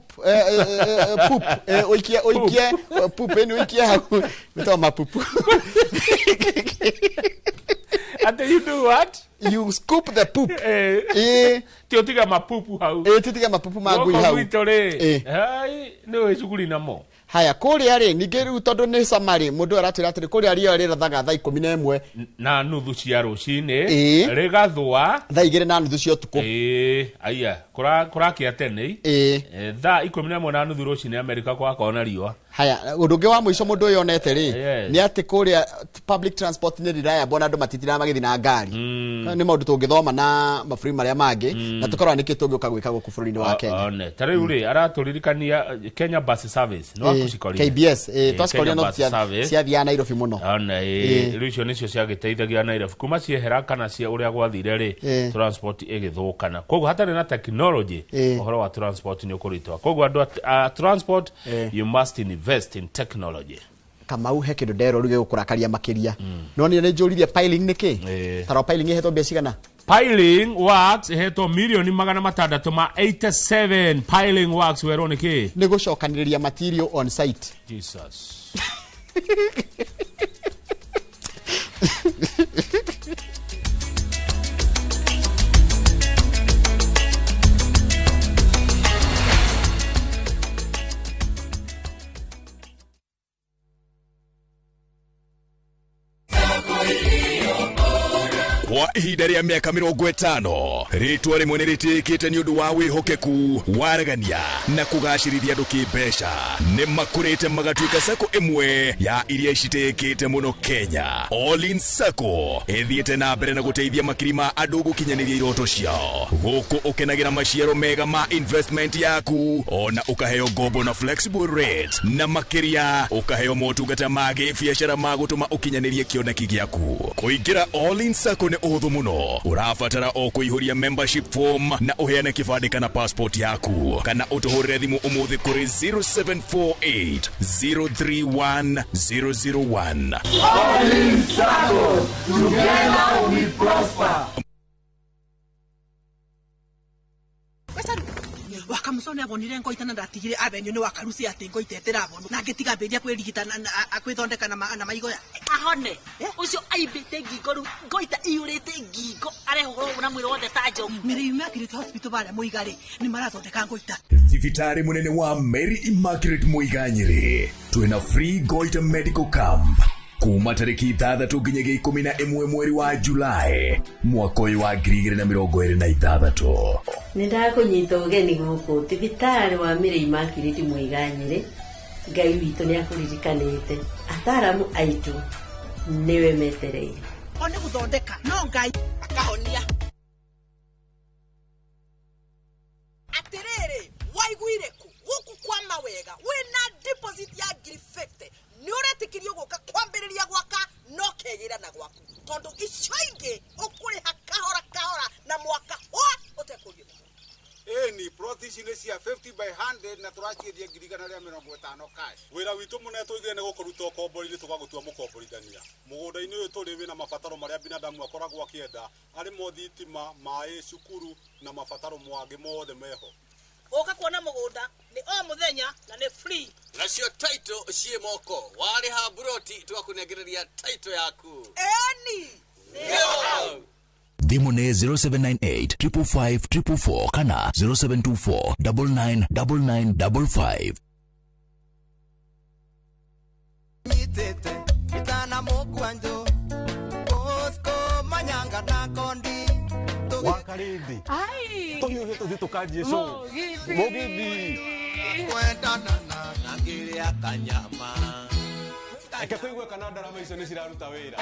poop, ũikie poop, ni ũikie hau mĩtagwo mapupu. Ati you do what? You scoop the poop. Ti ũtige mapupu hau. Tũtige mapupu ma ngui Gũkũ hau. gwitũ rĩ, hai, nĩ ũĩ cukuri namo. Haya, kũrĩa rĩ, ningĩ rĩu tondũ nĩ sama rĩ, mũndũ aratwĩra atĩrĩ kũrĩa riũa rĩrathaga thaa 11 na nuthu cia rũcinĩ, rĩgathũa thaa 2:30 cia ũtukũ. Aya, kũrakĩa tene. 11:30 rũcinĩ Amerika kwakorwo na riũa. Haya, ũndũ ũngĩ wa mũico mũndũ ũyũ onete rĩ, Yes. nĩ atĩ kũrĩa public transport nĩ reliable na andũ matitiraga magĩthiĩ na ngari. Nĩ maũndũ tũngĩthoma na mabũrũri marĩa mangĩ na tũkarora nĩkĩ tũngĩũka gwĩka gũkũ bũrũri-inĩ wa Kenya. One ta rĩu rĩ, aratũririkania Kenya Bus Service nĩ wakucikorire. KBS, twacikorire Kenya no Bus Service. ciathiaga Nairobi mũno. Ona rĩu icio nĩcio ciagĩteithagia Nairobi kuma ciehera kana cia ũrĩa gwathire rĩ, transport ĩgĩthũkana, koguo hatarĩ na technology, ũhoro wa transport nĩ ũkũritũha, koguo andũ a transport, you must invest in technology. Kamau, he kĩndũ nderwo rĩu gĩgũkũrakaria makĩria. No niĩ nĩ njũririe piling nĩ kĩ? Taro piling ĩhetwo mbia cigana? Piling works ĩhetwo mirioni 687. Piling works werwo nĩ kĩ? Nĩ gũcokanĩrĩria material on site. Jesus. Kwa ihinda rĩa mĩaka 50, rĩtwa rĩmwe nĩ rĩtĩĩkĩte nĩ ũndũ wa wĩhokeku, waragania na kũgacĩrithia andũ kĩmbeca. Nĩ makũrĩte magatuĩka sacco ĩmwe ya iria citĩĩkĩte mũno Kenya. All-in Sacco ĩthiĩte na mbere na gũteithia makiri ma andũ gũkinyanĩria iroto ciao. Gũkũ ũkenagĩra maciaro mega ma investment yaku, ona ũkaheo ngombo na flexible rate, na makĩria ũkaheo motungata ma gĩbiacara ma gũtũma ũkinyanĩrie kĩoneki gĩaku. Kũingĩra All-in Sacco nĩ ũhũthũ mũno. Ũrabatara o kũihũria membership form na ũheane kĩbandĩ kana passport yaku, kana ũtũhũrĩre thimũ ũmũthĩ kũrĩ 0748 031 001. Together we prosper. Wakamusone abonire ngoita na ndatigire avenue ni wakarusi ati ngoita itirabonwo na ngitiga mbiria kwirigita na kwithondeka na maigoya. Ahone ucio aimbite ngingo riu ngoita iyurite ngingo arehũrwo na mwĩrĩ wothe ta njogu. Mary Immaculate Hospital baria Muiga ri ni marathondeka ngoita. Thibitarĩ mũnene wa Mary Immaculate Muiga Nyĩrĩ twĩna free goiter medical camp kuma tarĩki 6 nginyagia 11 mweri wa Julai mwaka ũyũ wa 2026. Nĩ ndakũnyita ũgeni gũkũ thibitarĩ wa Mary Immaculate Muiga Nyĩrĩ. Ngai witũ nĩ akũririkanĩte, ataramu aitũ nĩwe metereire. O nĩ gũthondeka no Ngai akahonia. Atĩrĩrĩ, waiguire kũ gũkũ kwa mawega wĩna deposit ya 50,000 nĩ ũretĩkĩrio gũka kwambĩrĩria gwaka no kegĩra na gwaku tondũ icio ingĩ ũkũrĩha kahora kahora na mwaka hwa ũtekũrio. Ĩni plot ici nĩ cia 50 by 100 na tũraciendia 150,000 cash. Wĩra witũ mũnene tũigire nĩ gũkũruta ũkombori-inĩ tũgagũtua mũkomborithania. Mũgũnda-inĩ ũyũ tũrĩ wĩna mabataro marĩa binadamu akoragwo akĩenda, arĩ mo thitima, maĩ, cukuru na mabataro mangĩ mothe meho. Ũka kuona mũgũnda nĩ o mũthenya na nĩ free. Nacio title ciĩ moko, warĩha mburoti tũgakũnengereria title yaku. Ĩni nĩyo. Thimũ nĩ 0798 555 444 kana 0724 999955. Nyitĩte itana mũgwanjũ Bosco Manyanga na Kondi Wakarindi tũhiũhĩ tũthiĩ tũkanjie show Mũgithi. Mũgithi. Kwendana na ngĩrĩa kanyama. Reke tũigue kana ndarama icio nĩ ciraruta wĩra.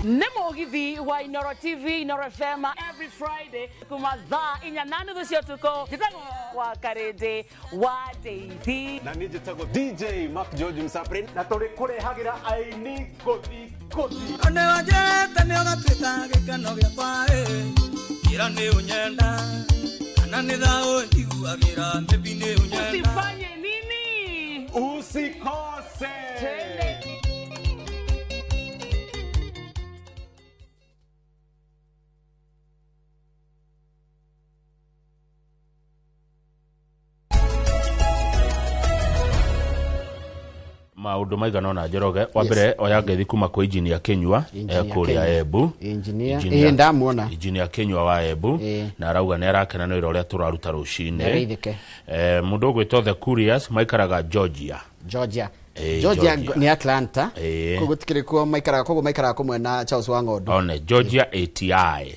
Nĩ mũgithi wa Inoro TV, Inoro FM every Friday kuma thaa 4:30 cia ũtukũ. Njĩtagwo wa Karĩndĩ wa Ndeithi. Na niĩ njĩtagwo DJ Mark George Msapri na tũrĩ kũrehagĩra aini ngũthi ngũthi. One wanjĩrĩte nĩ ũgatuĩka gĩkeno gĩakwa ĩ. Ira nĩ ũnyenda kana nĩ thaũ njiguagĩra maybe nĩ ũnyenda. Usifanye nini? Usikose. Twende. Maũndũ maigana ũna, Njoroge. Wa mbere, oya ngeithi kuma kwĩ Engineer Kinyua, Engineer kũrĩa Kinyua. Embu. Engineer. Ĩĩ, ndamuona. Engineer Kinyua wa Embu na arauga nĩ arakena nĩ wĩra ũrĩa tũraruta rũcinĩ. Nĩageithĩke. Mũndũ ũgwĩtwo The Curious maikaraga Georgia. Georgia. Georgia Georgia. nĩ Atlanta. Ĩĩ. Koguo tikĩrĩ kuo maikaraga, koguo maikaraga kũmwe na Charles Wang'ondu. One Georgia ATI.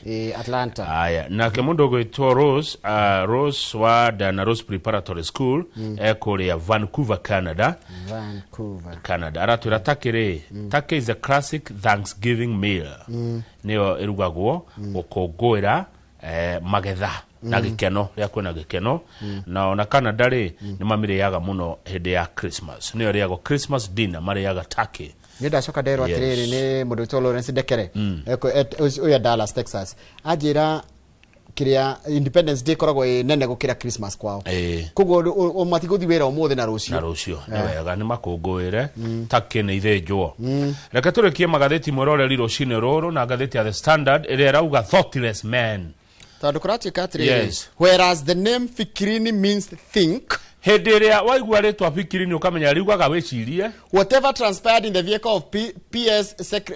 Ĩĩ, Atlanta. Aya, nake mundu ũgwĩtwo Rose, Rose wa Dana Rose Preparatory School, ekũrĩa Vancouver, Canada. Vancouver. Canada aratwĩra turkey rĩ, turkey is a classic Thanksgiving meal, nĩyo ĩrugagwo gũkũngũĩra magetha na gĩkeno rĩa kwĩna gĩkeno. Na ona Canada rĩ, nĩ mamĩrĩaga mũno hĩndĩ ya Christmas, nĩyo ĩrĩagwo Christmas dinner, marĩaga turkey. Nĩ ndacoka nderwo atĩrĩrĩ, nĩ mũndũ wĩtwo Lawrence Ndekere. Ũyũ Dallas, Texas, anjĩra kĩrĩa Independence Day ĩkoragwo ĩ nene gũkĩra Christmas kwao. Koguo matigũthiĩ wĩra ũmũthĩ na rũciũ. Na rũciũ nĩ wega nĩ makũngũĩre turkey nĩ ithĩnjwo. Reke tũrĩkie magathĩti mwĩroreri rũcinĩ rũrũ na ngathĩti ya The Standard ĩrĩa ĩrauga thoughtless man. Tondũ kũratuĩka atĩrĩrĩ, whereas the name Fikirini means think, Hĩndĩ ĩrĩa waigua rĩtwa Fikirini ũkamenya riugaga wĩcirie. Whatever transpired in the vehicle of PS,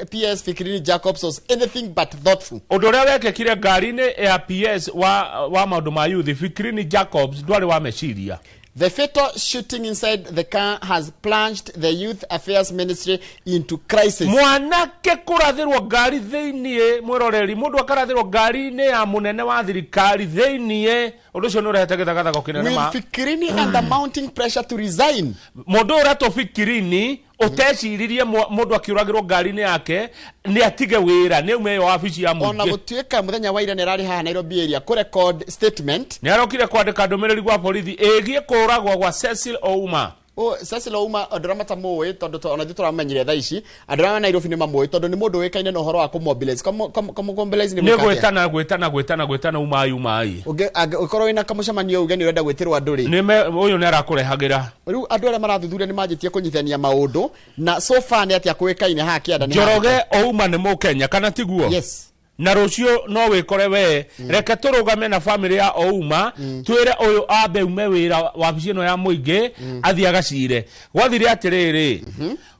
PS Fikirini Jacobs was anything but thoughtful. Ũndũ ũrĩa wekĩkire ngari-inĩ ya PS wa maũndũ ma youth Fikirini Jacobs ndwarĩ wa meciria. The fatal shooting inside the car has plunged the Youth Affairs Ministry into crisis. Mwanake kũrathĩrwo ngari thĩiniĩ, mwĩroreri, mũndũ akarathĩrwo ngari-inĩ ya mũnene wa thirikari thĩiniĩ, ũndũ ũcio nĩ ũrehete gĩthagathago kĩnene. With Ma Fikirini under mounting pressure to resign. Mũndũ ũyũ ũretwo Fikirini ũteciririe mũndũ akĩũragĩrwo ngari-inĩ yake nĩ atige wĩra, nĩ aume ĩyo wabici ya Ona mũingĩ. gũtuĩka mũthenya wa ira nĩ ararĩ haha Nairobi area kũ record statement. Nĩ arokire kwandĩka ndũmĩrĩri gwa borithi ĩgiĩ kũũragwo gwa Cecil Ouma. O, Cecil Ouma, andũ arĩa matamũĩ, tondũ ona ithuĩ tũramenyire thaa ici, andũ arĩa Nairobi nĩ mamũĩ tondũ nĩ mũndũ ũĩkaine na ũhoro wa kũmobilize. Kũmobilize nĩ Nĩ gwĩka atĩa? gwĩtana gwĩtana gwĩtana gwĩtana, umai umai. Ũngĩkorwo wĩna kamũcemanio uge nĩ ũrenda gwĩtĩrwo andũ rĩ, Nĩ ũyũ nĩ arakũrehagĩra. Rĩu andũ arĩa marathuthuria nĩ manjĩtie kũnyitithania maũndũ na so far nĩ atĩa kũĩkaine haha kĩanda nĩ Njoroge Ouma nĩ mũkenya kana tiguo? Yes. Na rũciũ no wĩkore we. Reke tũrũgame na bamĩrĩ ya Ouma, twĩre ũyũ ambe ume wĩra wabici ĩno ya mũingĩ, athiĩ agacire. Gwathire atĩrĩrĩ,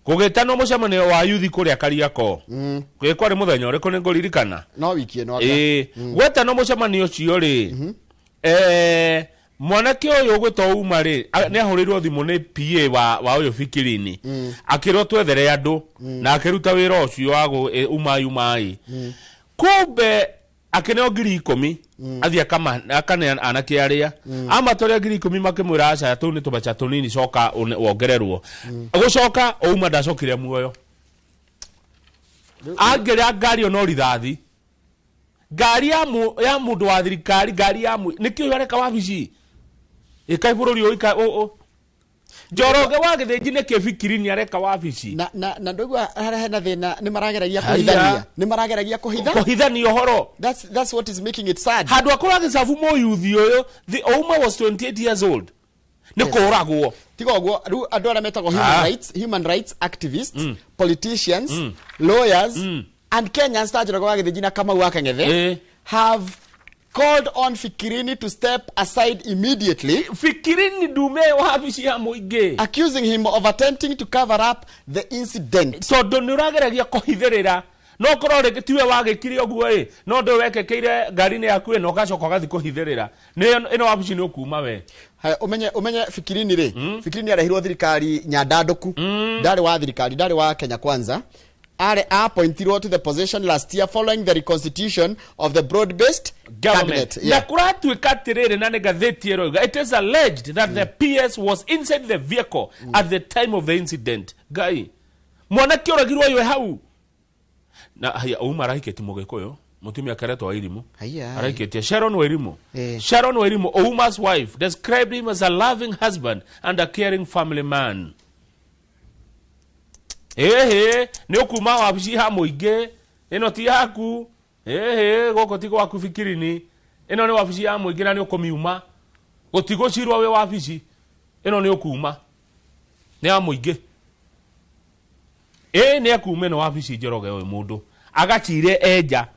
gũgĩtanwo mũcemanio wa yuthi kũrĩa Kariako, kwarĩ mũthenya ũrĩkũ nĩ ngũririkana. No wiki ĩno anga. Ĩĩ, gwetanwo mũcemanio ũcio rĩ, mwanake ũyũ ũgwĩtwo Uma rĩ, nĩ ahũrĩirwo thimũ nĩ PA wa ũyũ Fikirini, akĩrwo twethere andũ, na akĩruta wĩra ũcio wa umai umai. Kumbe akĩneo 10,000 athiĩ akane anake arĩa amatwaria 10,000, makĩmwĩra aca, tũu nĩ tũbeca tũnini, coka wongererwo. Gũcoka Ouma ndacokire muoyo, angĩrĩa ngari ono rithathi, ngari ya mũndũ wa thirikari, ngari ya nĩkĩ ũyũ areka wabici ĩkai bũrũri ũyũ Njoroge wa Gĩthĩnji, nĩkĩ Fikirini areka wabici? Na ndũigua harĩa hena thĩna, nĩ marageragia Haya. kũhithania, nĩ marageragia kũhitha kũhithania ũhoro. That's what is making it sad. Handũ akorwo agĩcabu mũyuthi ũyũ, the Ouma was 28 years old, nĩ kũragwo. Tiga ũguo, rĩu andũ arĩa metagwo human rights, human rights activists, politicians, lawyers and Kenyans ta Njoroge wa Gĩthĩnji na Kamau wa Kang'ethe have called on Fikirini to step aside immediately. Fikirini ndume wabici ya mũingĩ. Accusing him of attempting to cover up the incident. Tondũ nĩ ũrageragia kũhithĩrĩra, no korwo rĩngĩ tiwe wagĩkire ũguo ĩ, no ndũ wekĩkĩire ngari-inĩ yaku ĩ, na ũgacoka ũgathiĩ kũhithĩrĩra, nĩ ĩno wabici nĩ ũkuma we. Haya, umenye Fikirini rĩ, Fikirini arehirwo thirikari nyandandũku, ndarĩ wa thirikari, ndarĩ wa Kenya Kwanza. Are appointirwo to the position last year following the reconstitution of the broad-based government. Cabinet. Na kũratuĩka atĩrĩrĩ, na nĩ ngathĩti ĩroiga, it is alleged that the PS was inside the vehicle at the time of the incident. Ngai, mwanake ũragirwo ũyũ e hau na haya. Uma arahikĩtie mũgĩkũyũ, mũtumia keretwo Wairimu. Haya. Arahikĩtie Sharon Wairimu. Sharon Wairimu, Ouma's wife, described him as a loving husband and a caring family man. Ĩhĩ, nĩ ũkuma wabici ya mũingĩ, ĩno ti yaku. Ĩhĩ, gũkũ ti gwaku Fikirini, ĩno nĩ wabici ya mũingĩ na nĩ ũkũmiuma, gũtigũcirwo wĩ wabici ĩno, nĩ ũkuma, nĩ ya mũingĩ. Ĩ, nĩ ekuma ĩno wabici. Njoroge ũyũ mũndũ agacire enja.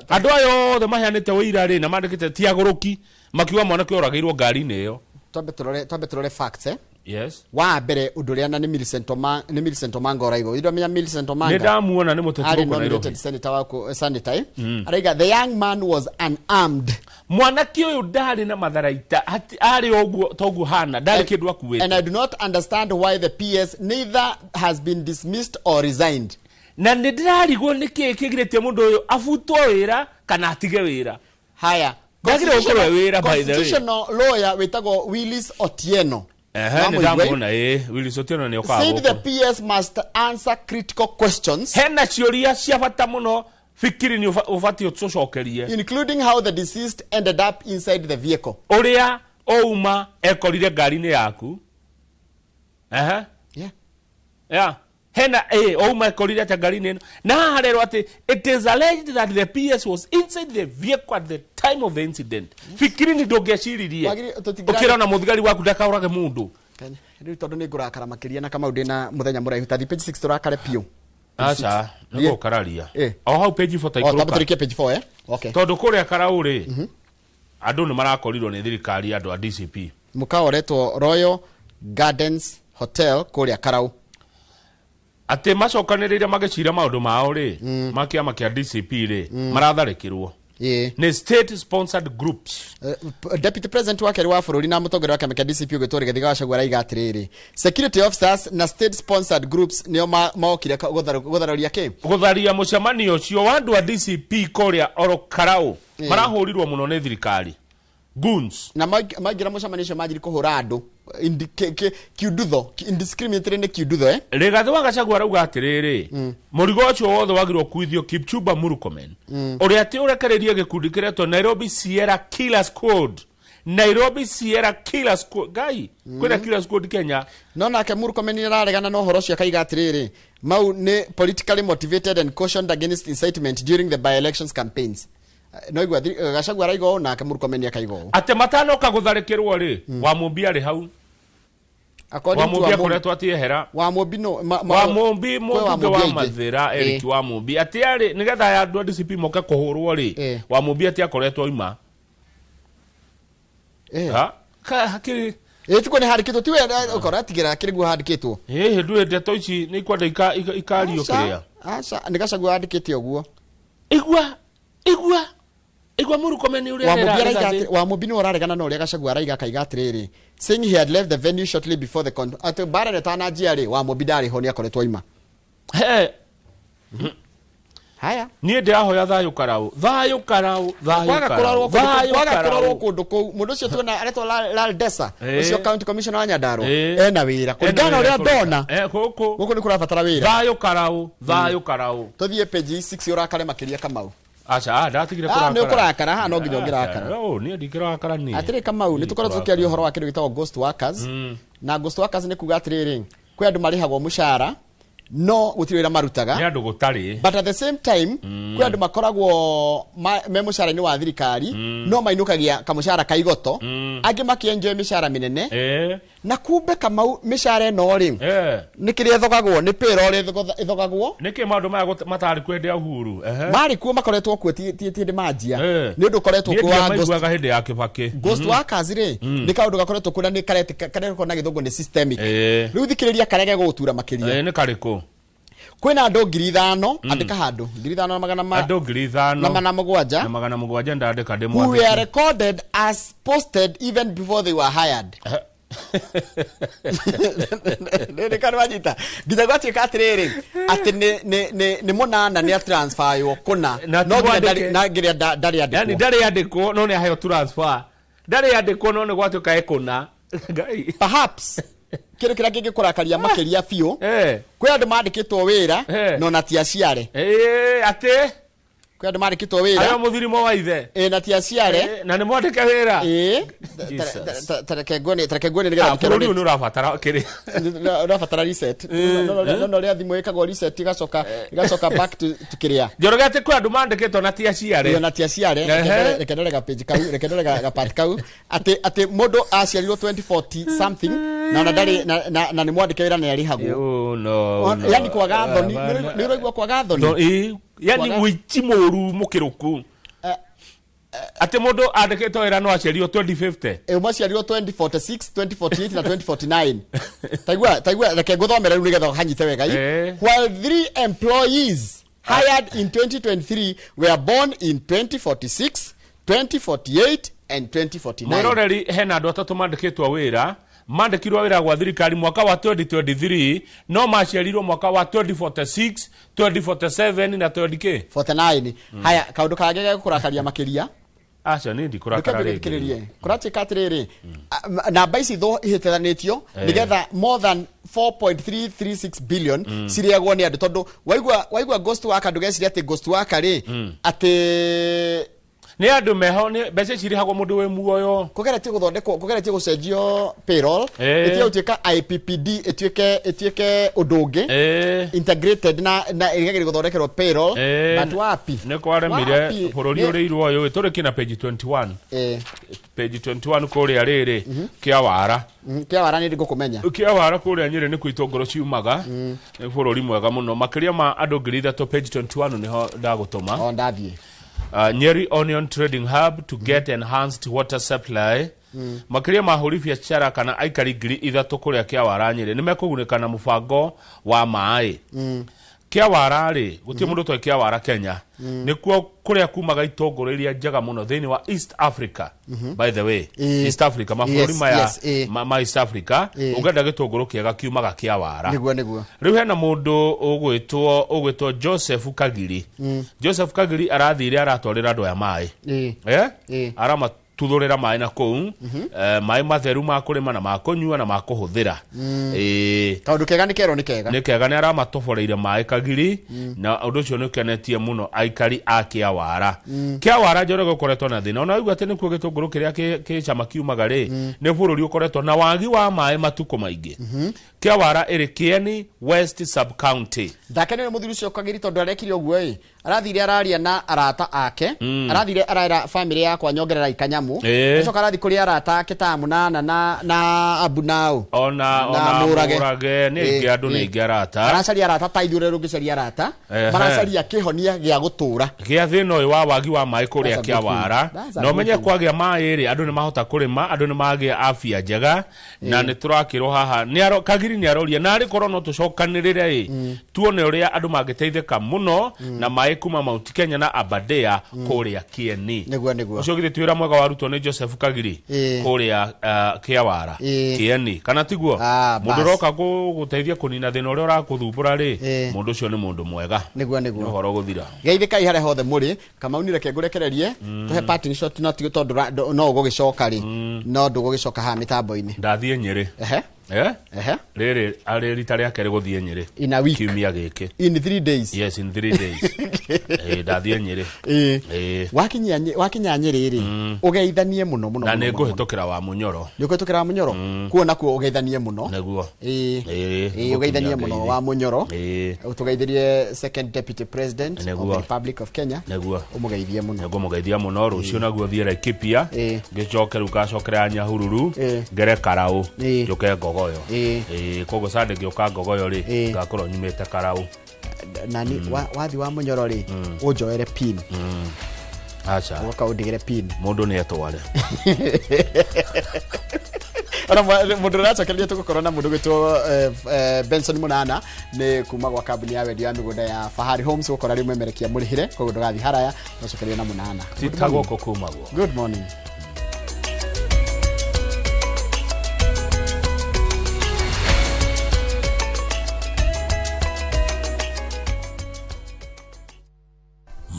Andũ aya othe maheanĩte ũira rĩ na mandĩkĩte ti agũrũki, makiuga mwanake ũragĩirwo ngari-inĩ ĩyo. Twambe tũrore facts, eh? Yes. Wa mbere ũndũ ũrĩa na nĩ Millicent Omanga, nĩ Millicent Omanga ũraiga. Ĩndo Millicent Omanga. Nĩ ndamuona nĩ mũteti Arĩ gũkũ Nairobi. nominated senator wa senator, eh? Araiga the young man was unarmed. Mwanake ũyũ ndarĩ na matharaita, arĩ o ũguo toguo hana, ndarĩ kĩndũ akuĩte. And I do not understand why the PS neither has been dismissed or resigned. Na nĩ ndĩrarigwo nĩ kĩĩ kĩgirĩtie mũndũ ũyũ abutwo wĩra kana atige wĩra. Haya. Ndagĩrĩirwo gũkorwo e wĩra, by the way. Constitutional lawyer wĩtagwo Willis Otieno. Ehe, nĩ Wamũigua, eh? ndamuona, ĩ Willis Otieno nĩ okaga Said the gũkũ. PS must answer critical questions. Hena ciũria cia bata mũno fikiri nĩ ũbatiĩ ũtũcokerie. Including how the deceased ended up inside the vehicle. Ũrĩa ouma ekorire ngari-inĩ yaku. Ehe. Yeah. Yeah. Hena ouma ekorire atĩa ngari-inĩ ĩno. Na haha harerwo atĩ it is alleged that the PS was inside the vehicle at the time of the incident. Fikiri nĩ ndũngĩeciririe. Ũkĩrona mũthigari waku ndakaũrage mũndũ. Rĩu tondũ nĩ ngũrakara makĩria na Kamau ndĩna mũthenya mũraihu, tathi page 6 tũrakare biũ. Aca, nĩ gũkararia. O hau page 4 O, tamba taikũrũka. tũrĩkie page 4, eh? Okay. Tondũ kũrĩa Karau rĩ, andũ nĩ marakorirwo nĩ thirikari, andũ a DCP. Mũkawa ũretwo Royal Gardens Hotel kũrĩa Karau. Atĩ macokanĩrĩire magĩcira maũndũ mao rĩ, ma kĩama kĩa DCP rĩ, maratharĩkĩrwo. Nĩ state sponsored groups. Deputy President wa kerĩ wa bũrũri na mũtongoria wa kĩama kĩa DCP ũgĩtwo Rigathĩ wa Gachagua araiga atĩrĩrĩ, security officers na state sponsored groups nĩo mokire gũtharũria kĩ? Gũtharia mũcemanio ũcio wa andũ a DCP kũrĩa oro Karau. Marahũrirwo mũno nĩ thirikari. Goons. Na maingĩra mũcemanio ũcio manjiri kũhũra andũ kiundutho, indiscriminately nĩ kiundutho, eh? Rigathĩ wa Gachagua arauga atĩrĩrĩ, mũrigo ũcio wothe wagĩrĩirwo kuithio Kipchumba Murkomen, ũrĩa atĩ ũrekereirie gĩkundi kĩretwo Nairobi Sierra Killer Squad. Nairobi Sierra Killer Squad. Ngai, kwĩna Killer Squad Kenya. No nake Murkomen nĩ araregana na ũhoro ũcio, akaiga atĩrĩrĩ, mau nĩ politically motivated and cautioned against incitement during the by-elections campaigns. No igua Gachagua araiga ũũ, nake Murkomen akaiga ũũ. Atĩ matanoka gũtharĩkĩrwo rĩ, Wamũmbi arĩ hau. According to Wamũmbi Wamũmbi- akoretwo atiehera. Wamũmbi no Wamũmbi kwĩ mũmbunge Wamũmbi wa aingĩ. Mathĩra Eric Wamũmbi atĩ arĩ nĩgetha aya andũ a DCP moke kũhũrwo rĩ, Wamũmbi atĩ akoretwo oima. Ha? Hakĩrĩ Ĩ tikuo nĩ handĩkĩtwo tiwe ũkora tigĩra kĩrĩ guo handĩkĩtwo. Ĩhĩ, ndũĩ ndeto ici nĩ ikwenda ikario Aca, kĩrĩa. aca, nĩ Gachagua andĩkĩte ũguo. Igua, igua, igua Murkomen ũrĩa Wamũmbi arera araiga Rigathĩ. Wamũmbi nĩwe ũraregana na ũrĩa Gachagua araiga, akaiga atĩrĩrĩ, saying he had left the venue shortly before the atĩ mbara ĩno ĩtananjia rĩ, Wamũmbi ndarĩ ho, nĩ akoretwo oima. He. Haya. Niĩ ndĩrahoya thayũ Karau, thayũ Karau, thayũ Kwaga Karau, kũrorwo kũndũ thayũ kũu, kwaga kũrorwo Karau. kũndũ kũu, mũndũ ũcio tuona aretwo Laldesa, ũcio county commissioner wa Nyandarua, ena wĩra kũringana na ũrĩa ndona. Gũkũ gũkũ nĩ kũrabatara wĩra. Thayũ Karau, thayũ Karau. Tũthiĩ page 6 ũrakare makĩria Kamau. Aca, ndatigire Ah, nĩ ũkũrakara haha no nginya ũngĩrakara. Oh, niĩ ndingĩrakara niĩ. Atĩrĩ Kamau, nĩ tũkoretwo tũkĩaria ũhoro wa kĩndũ gĩtagwo ghost workers. Na ghost workers nĩ kuga atĩrĩrĩ, kwĩ andũ marĩhagwo mũcara no gũtirĩ wĩra marutaga. Nĩ andũ gũtarĩ. But at the same time, kwĩ andũ makoragwo me mũcara-inĩ wa thirikari, no mainũkagia kamũcara ka igoto, angĩ makĩenjoy mĩcara mĩnene. Na kumbe Kamau, mĩcara ĩno rĩ, nĩ kĩrĩa ĩthogagwo, nĩ payroll ĩthogagwo. Nĩkĩ maũndũ maya matarĩ kuo hĩndĩ ya Uhuru? Ehe. Marĩ kuo, makoretwo kuo, ti hĩndĩ manjia, nĩ ũndũ ũkoretwo Niĩ kuo wa ghost ndiamaiguaga hĩndĩ ya Kibaki. Ghost workers rĩ, nĩ kaũndũ gakoretwo kuo na nĩ karetwo na gĩthũngũ nĩ systemic. Rĩu thikĩrĩria karĩa gegũgũtura makĩria. Nĩ karĩkũ? Kwĩna andũ 5,000, andĩka handũ, 5,000 na magana ma Andũ 5,000 na mana mũgwanja na 700, ndandĩka ndĩ who were mwandĩki. recorded as posted even before they were hired. Nĩ kanĩ wanyita nginya gwatuĩka atĩrĩrĩ, atĩ nĩ mũnana nĩ atransferwo kũna, Na no nginya ti na nginya ndarĩ Yani andĩkwo. ndarĩ andĩkwo no nĩ aheo transfer. Ndarĩ andĩkwo no nĩ gwatuĩka ekũna. Ngai. Perhaps kĩndũ kĩrĩa kĩngĩkũrakaria makĩria biũ, kwĩ andũ mandĩkĩtwo wĩra no na ti aciare. Atĩ Kwĩ andũ mandĩkĩtwo wĩra arĩa mũthirimo wa ithe. Na ti aciare. Na nĩ mwandĩke wĩra. Ĩ tareke nguone nĩgetha Ah, bũrũri ũyũ nĩ ũrabatara kĩrĩa. Ũrabatara reset. No rĩa thimũ ĩkagwo reset, igacoka back to kĩrĩa. Njoroge, atĩ kwĩ andũ mandĩkĩtwo na ti aciare. Ĩyo na ti aciare. Reke ndore ga page kau, reke ndore ga part kau, atĩ mũndũ aciarirwo 2040 something na ona ndarĩ na nĩ mwandĩke wĩra na arĩhagwo. Oh, no, no. Yani kwaga thoni, nĩ ũraigua kwaga thoni. No, yani Kwaga- ũici mũru mũkĩrũku. Atĩ mũndũ andĩkĩtwo wĩra no aciarirwo 2050. Ũmwe aciarirwo 2046, 2048 na 2049. Taigua reke ngũthomere rĩu nĩgetha hanyite wega. While three employees hired in 2023 were born in 2046, 2048 and 2049. Mwĩroreri, hena andũ atatũ mandĩkĩtwo wĩra, mandĩkirwo wĩra gwa thirikari mwaka wa 2023, no maciarirwo mwaka wa 2046, 2047 na 20 k 49. Haya, kaũndũ kangĩ gegũkũrakaria makĩria. Aca, nĩ ndikũrakara rĩngĩ. Rĩngĩ kũratuĩka atĩrĩrĩ, namba ici ihĩtithanĩtio nĩgetha more than 4.336 billion cirĩagwo nĩ andũ, tondũ waigua ghost worker ndũgeciria atĩ ghost worker rĩ, atĩ nĩ andũ meho, nĩ mbeca ici irĩhagwo mũndũ wĩ muoyo. Kũgeretie gũthondekwo, kũgeretie gũcenjio payroll, ĩtige gũtuĩka IPPD, ĩtuĩke ũndũ ũngĩ integrated na ĩgerie gũthondekerwo payroll, but wapi. Nĩ kwaremire. Wapi? Bũrũri ũrĩirwo ũyũ tũrĩ kĩna page 21. Page 21 kũrĩa rĩrĩ kĩawara. Kĩawara nĩ ngũkũmenya. Kĩawara kũrĩa Nyĩrĩ nĩ kuo itũngũrũ ciumaga. Nĩ bũrũri mwega mũno, makĩria ma andũ 3,000. Page 21 nĩho ndagũtũma. O ndathiĩ. Nyeri Onion Trading Hub to get enhanced water supply. Makĩria ma ahũri biacara kana aikari 3,000 kũrĩa Kĩawara Nyĩrĩ nĩ mekũgunĩka na mũbango wa maĩ. Kĩawara rĩ, gũtirĩ mũndũ ũtoĩ Kĩawara Kenya. Nĩkuo kũrĩa kumaga itũngũrũ iria njega mũno thĩinĩ wa East Africa. By the way, East Africa, mabũrũri maya ma East Africa, ũngĩenda gĩtũngũrũ kĩega kiumaga Kĩawara. Nĩguo. Rĩu hena mũndũ ũgwĩtwo Joseph Kagiri. Joseph Kagiri arathire aratwarĩra andũ aya maĩ. Aramatuthũrĩra maĩ na kũu, maĩ matheru ma kũrĩma na ma kũnyua na ma kũhũthĩra. Kaũndũ kega nĩ kerwo nĩ kega. Nĩ kega, nĩ aramatoboreire maĩ Kagiri, na ũndũ ũcio nĩ ũkenetie mũno aikari a Kĩawara. Kĩawara Njoroge ũkoretwo na thĩna, ona waigua atĩ nĩkuo gĩtũngũrũ kĩrĩa kĩ cama kiumaga rĩ, nĩ bũrũri ũkoretwo na wagi wa maĩ matukũ maingĩ. Kĩawara ĩrĩ Kieni West Sub County. Ndakenire mũthuri ũcio Kagiri tondũ arekire ũguo ĩ, arathire araria na arata ake, arathire araera family yakwa nyongerera ikanyamu, acoka arathi kũrĩ arata ake ta Munana na Abu Nau ona Mũrage. Mũrage nĩ aingĩ, andũ nĩ aingĩ arata. Aracaria arata ta ithuĩ ũrĩa ũngĩcaria arata, maracaria kĩhonia gĩa gũtũra gĩa thĩna ũyũ wa wagi wa maĩ kũrĩa That's a good Kĩawara. thing. That's a Na ũmenye good thing. kwagĩa maĩ rĩ, andũ nĩ mahota kũrĩma, andũ nĩ magĩa afya njega, na nĩ tũrakĩrwo haha Kagiri nĩ aroria na arĩ korwo no tũcokanĩrĩre ĩ, tuone ũrĩa andũ mangĩteithĩka mũno na maĩ kuma Mount Kenya na Aberdare kũrĩa Kieni. Nĩguo. Ũcio githĩ ti wĩra mwega warutwo nĩ Joseph Kagiri kũrĩa Kĩawara, Kieni, kana tiguo? Mũndũ Bas. ũroka gũteithia kũnina thĩna ũrĩa ũrakũthumbũra rĩ, mũndũ ũcio nĩ mũndũ mwega. Nĩguo. Nĩ ũhoro gũthira. Geithĩkai harĩa hothe mũrĩ. Kamau nĩ reke ngũrekererie tũhe parting shot, no ti tondũ no ũgũgĩcoka rĩ, no ndũgũgĩcoka haha mĩtambo-inĩ. Ndathiĩ Nyĩrĩ. Rĩrĩ arĩ rita rĩa kerĩ gũthiĩ Nyĩrĩ. In a week. Kiumia gĩkĩ. In 3 days. Yes, in 3 days. Ndathiĩ Nyĩrĩ. Wakinya Nyĩrĩ rĩ, ũgeithanie mũno mũno Na mũno, nĩ mũno. ngũhĩtũkĩra wa Mũnyoro. Nĩ ũkũhĩtũkĩra wa Mũnyoro, kuo nakuo ũgeithanie mũno. Nĩguo. Ũgeithanie Ngũkinya mũno ngeithi. wa Mũnyoro. Ũtũgeithĩrie second deputy president of the Nĩguo. Republic of Kenya. Nĩguo. Ũmũgeithie mũno. Nĩngũmũgeithia mũno. Rũciũ naguo thiĩ Laikipia, ngĩcoke rĩu ngacokera Nyahururu, ngere Karaũ, njũke Ngogoyo. Koguo Sunday ngĩũka Ngogoyo rĩ, ngakorwo nyumĩte Karaũ. Nani wathi wa Mũnyoro rĩ, ũnjoere pin. Aca. Ũgoka ũndigĩre pin. Mũndũ nĩ etware. Ona mũndũ ũracokereria tũgũkorwo na mũndũ gwĩtwo Benson Munana, nĩ kuma gwa kambuni ya wendia wa mĩgũnda ya Fahari Homes, gũkora rĩu memerekia mũrĩhĩre, koguo ndũgathiĩ haraya, tũcokereria na Munana. Ti ta gũkũ kumagwo. Good morning.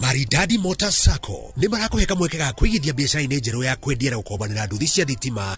Maridadi Motors Sacco nĩ marakũhe kamweke ga kũigithia biacara-inĩ njerũ ya kwendia na gũkombanĩra nduthi cia thitima.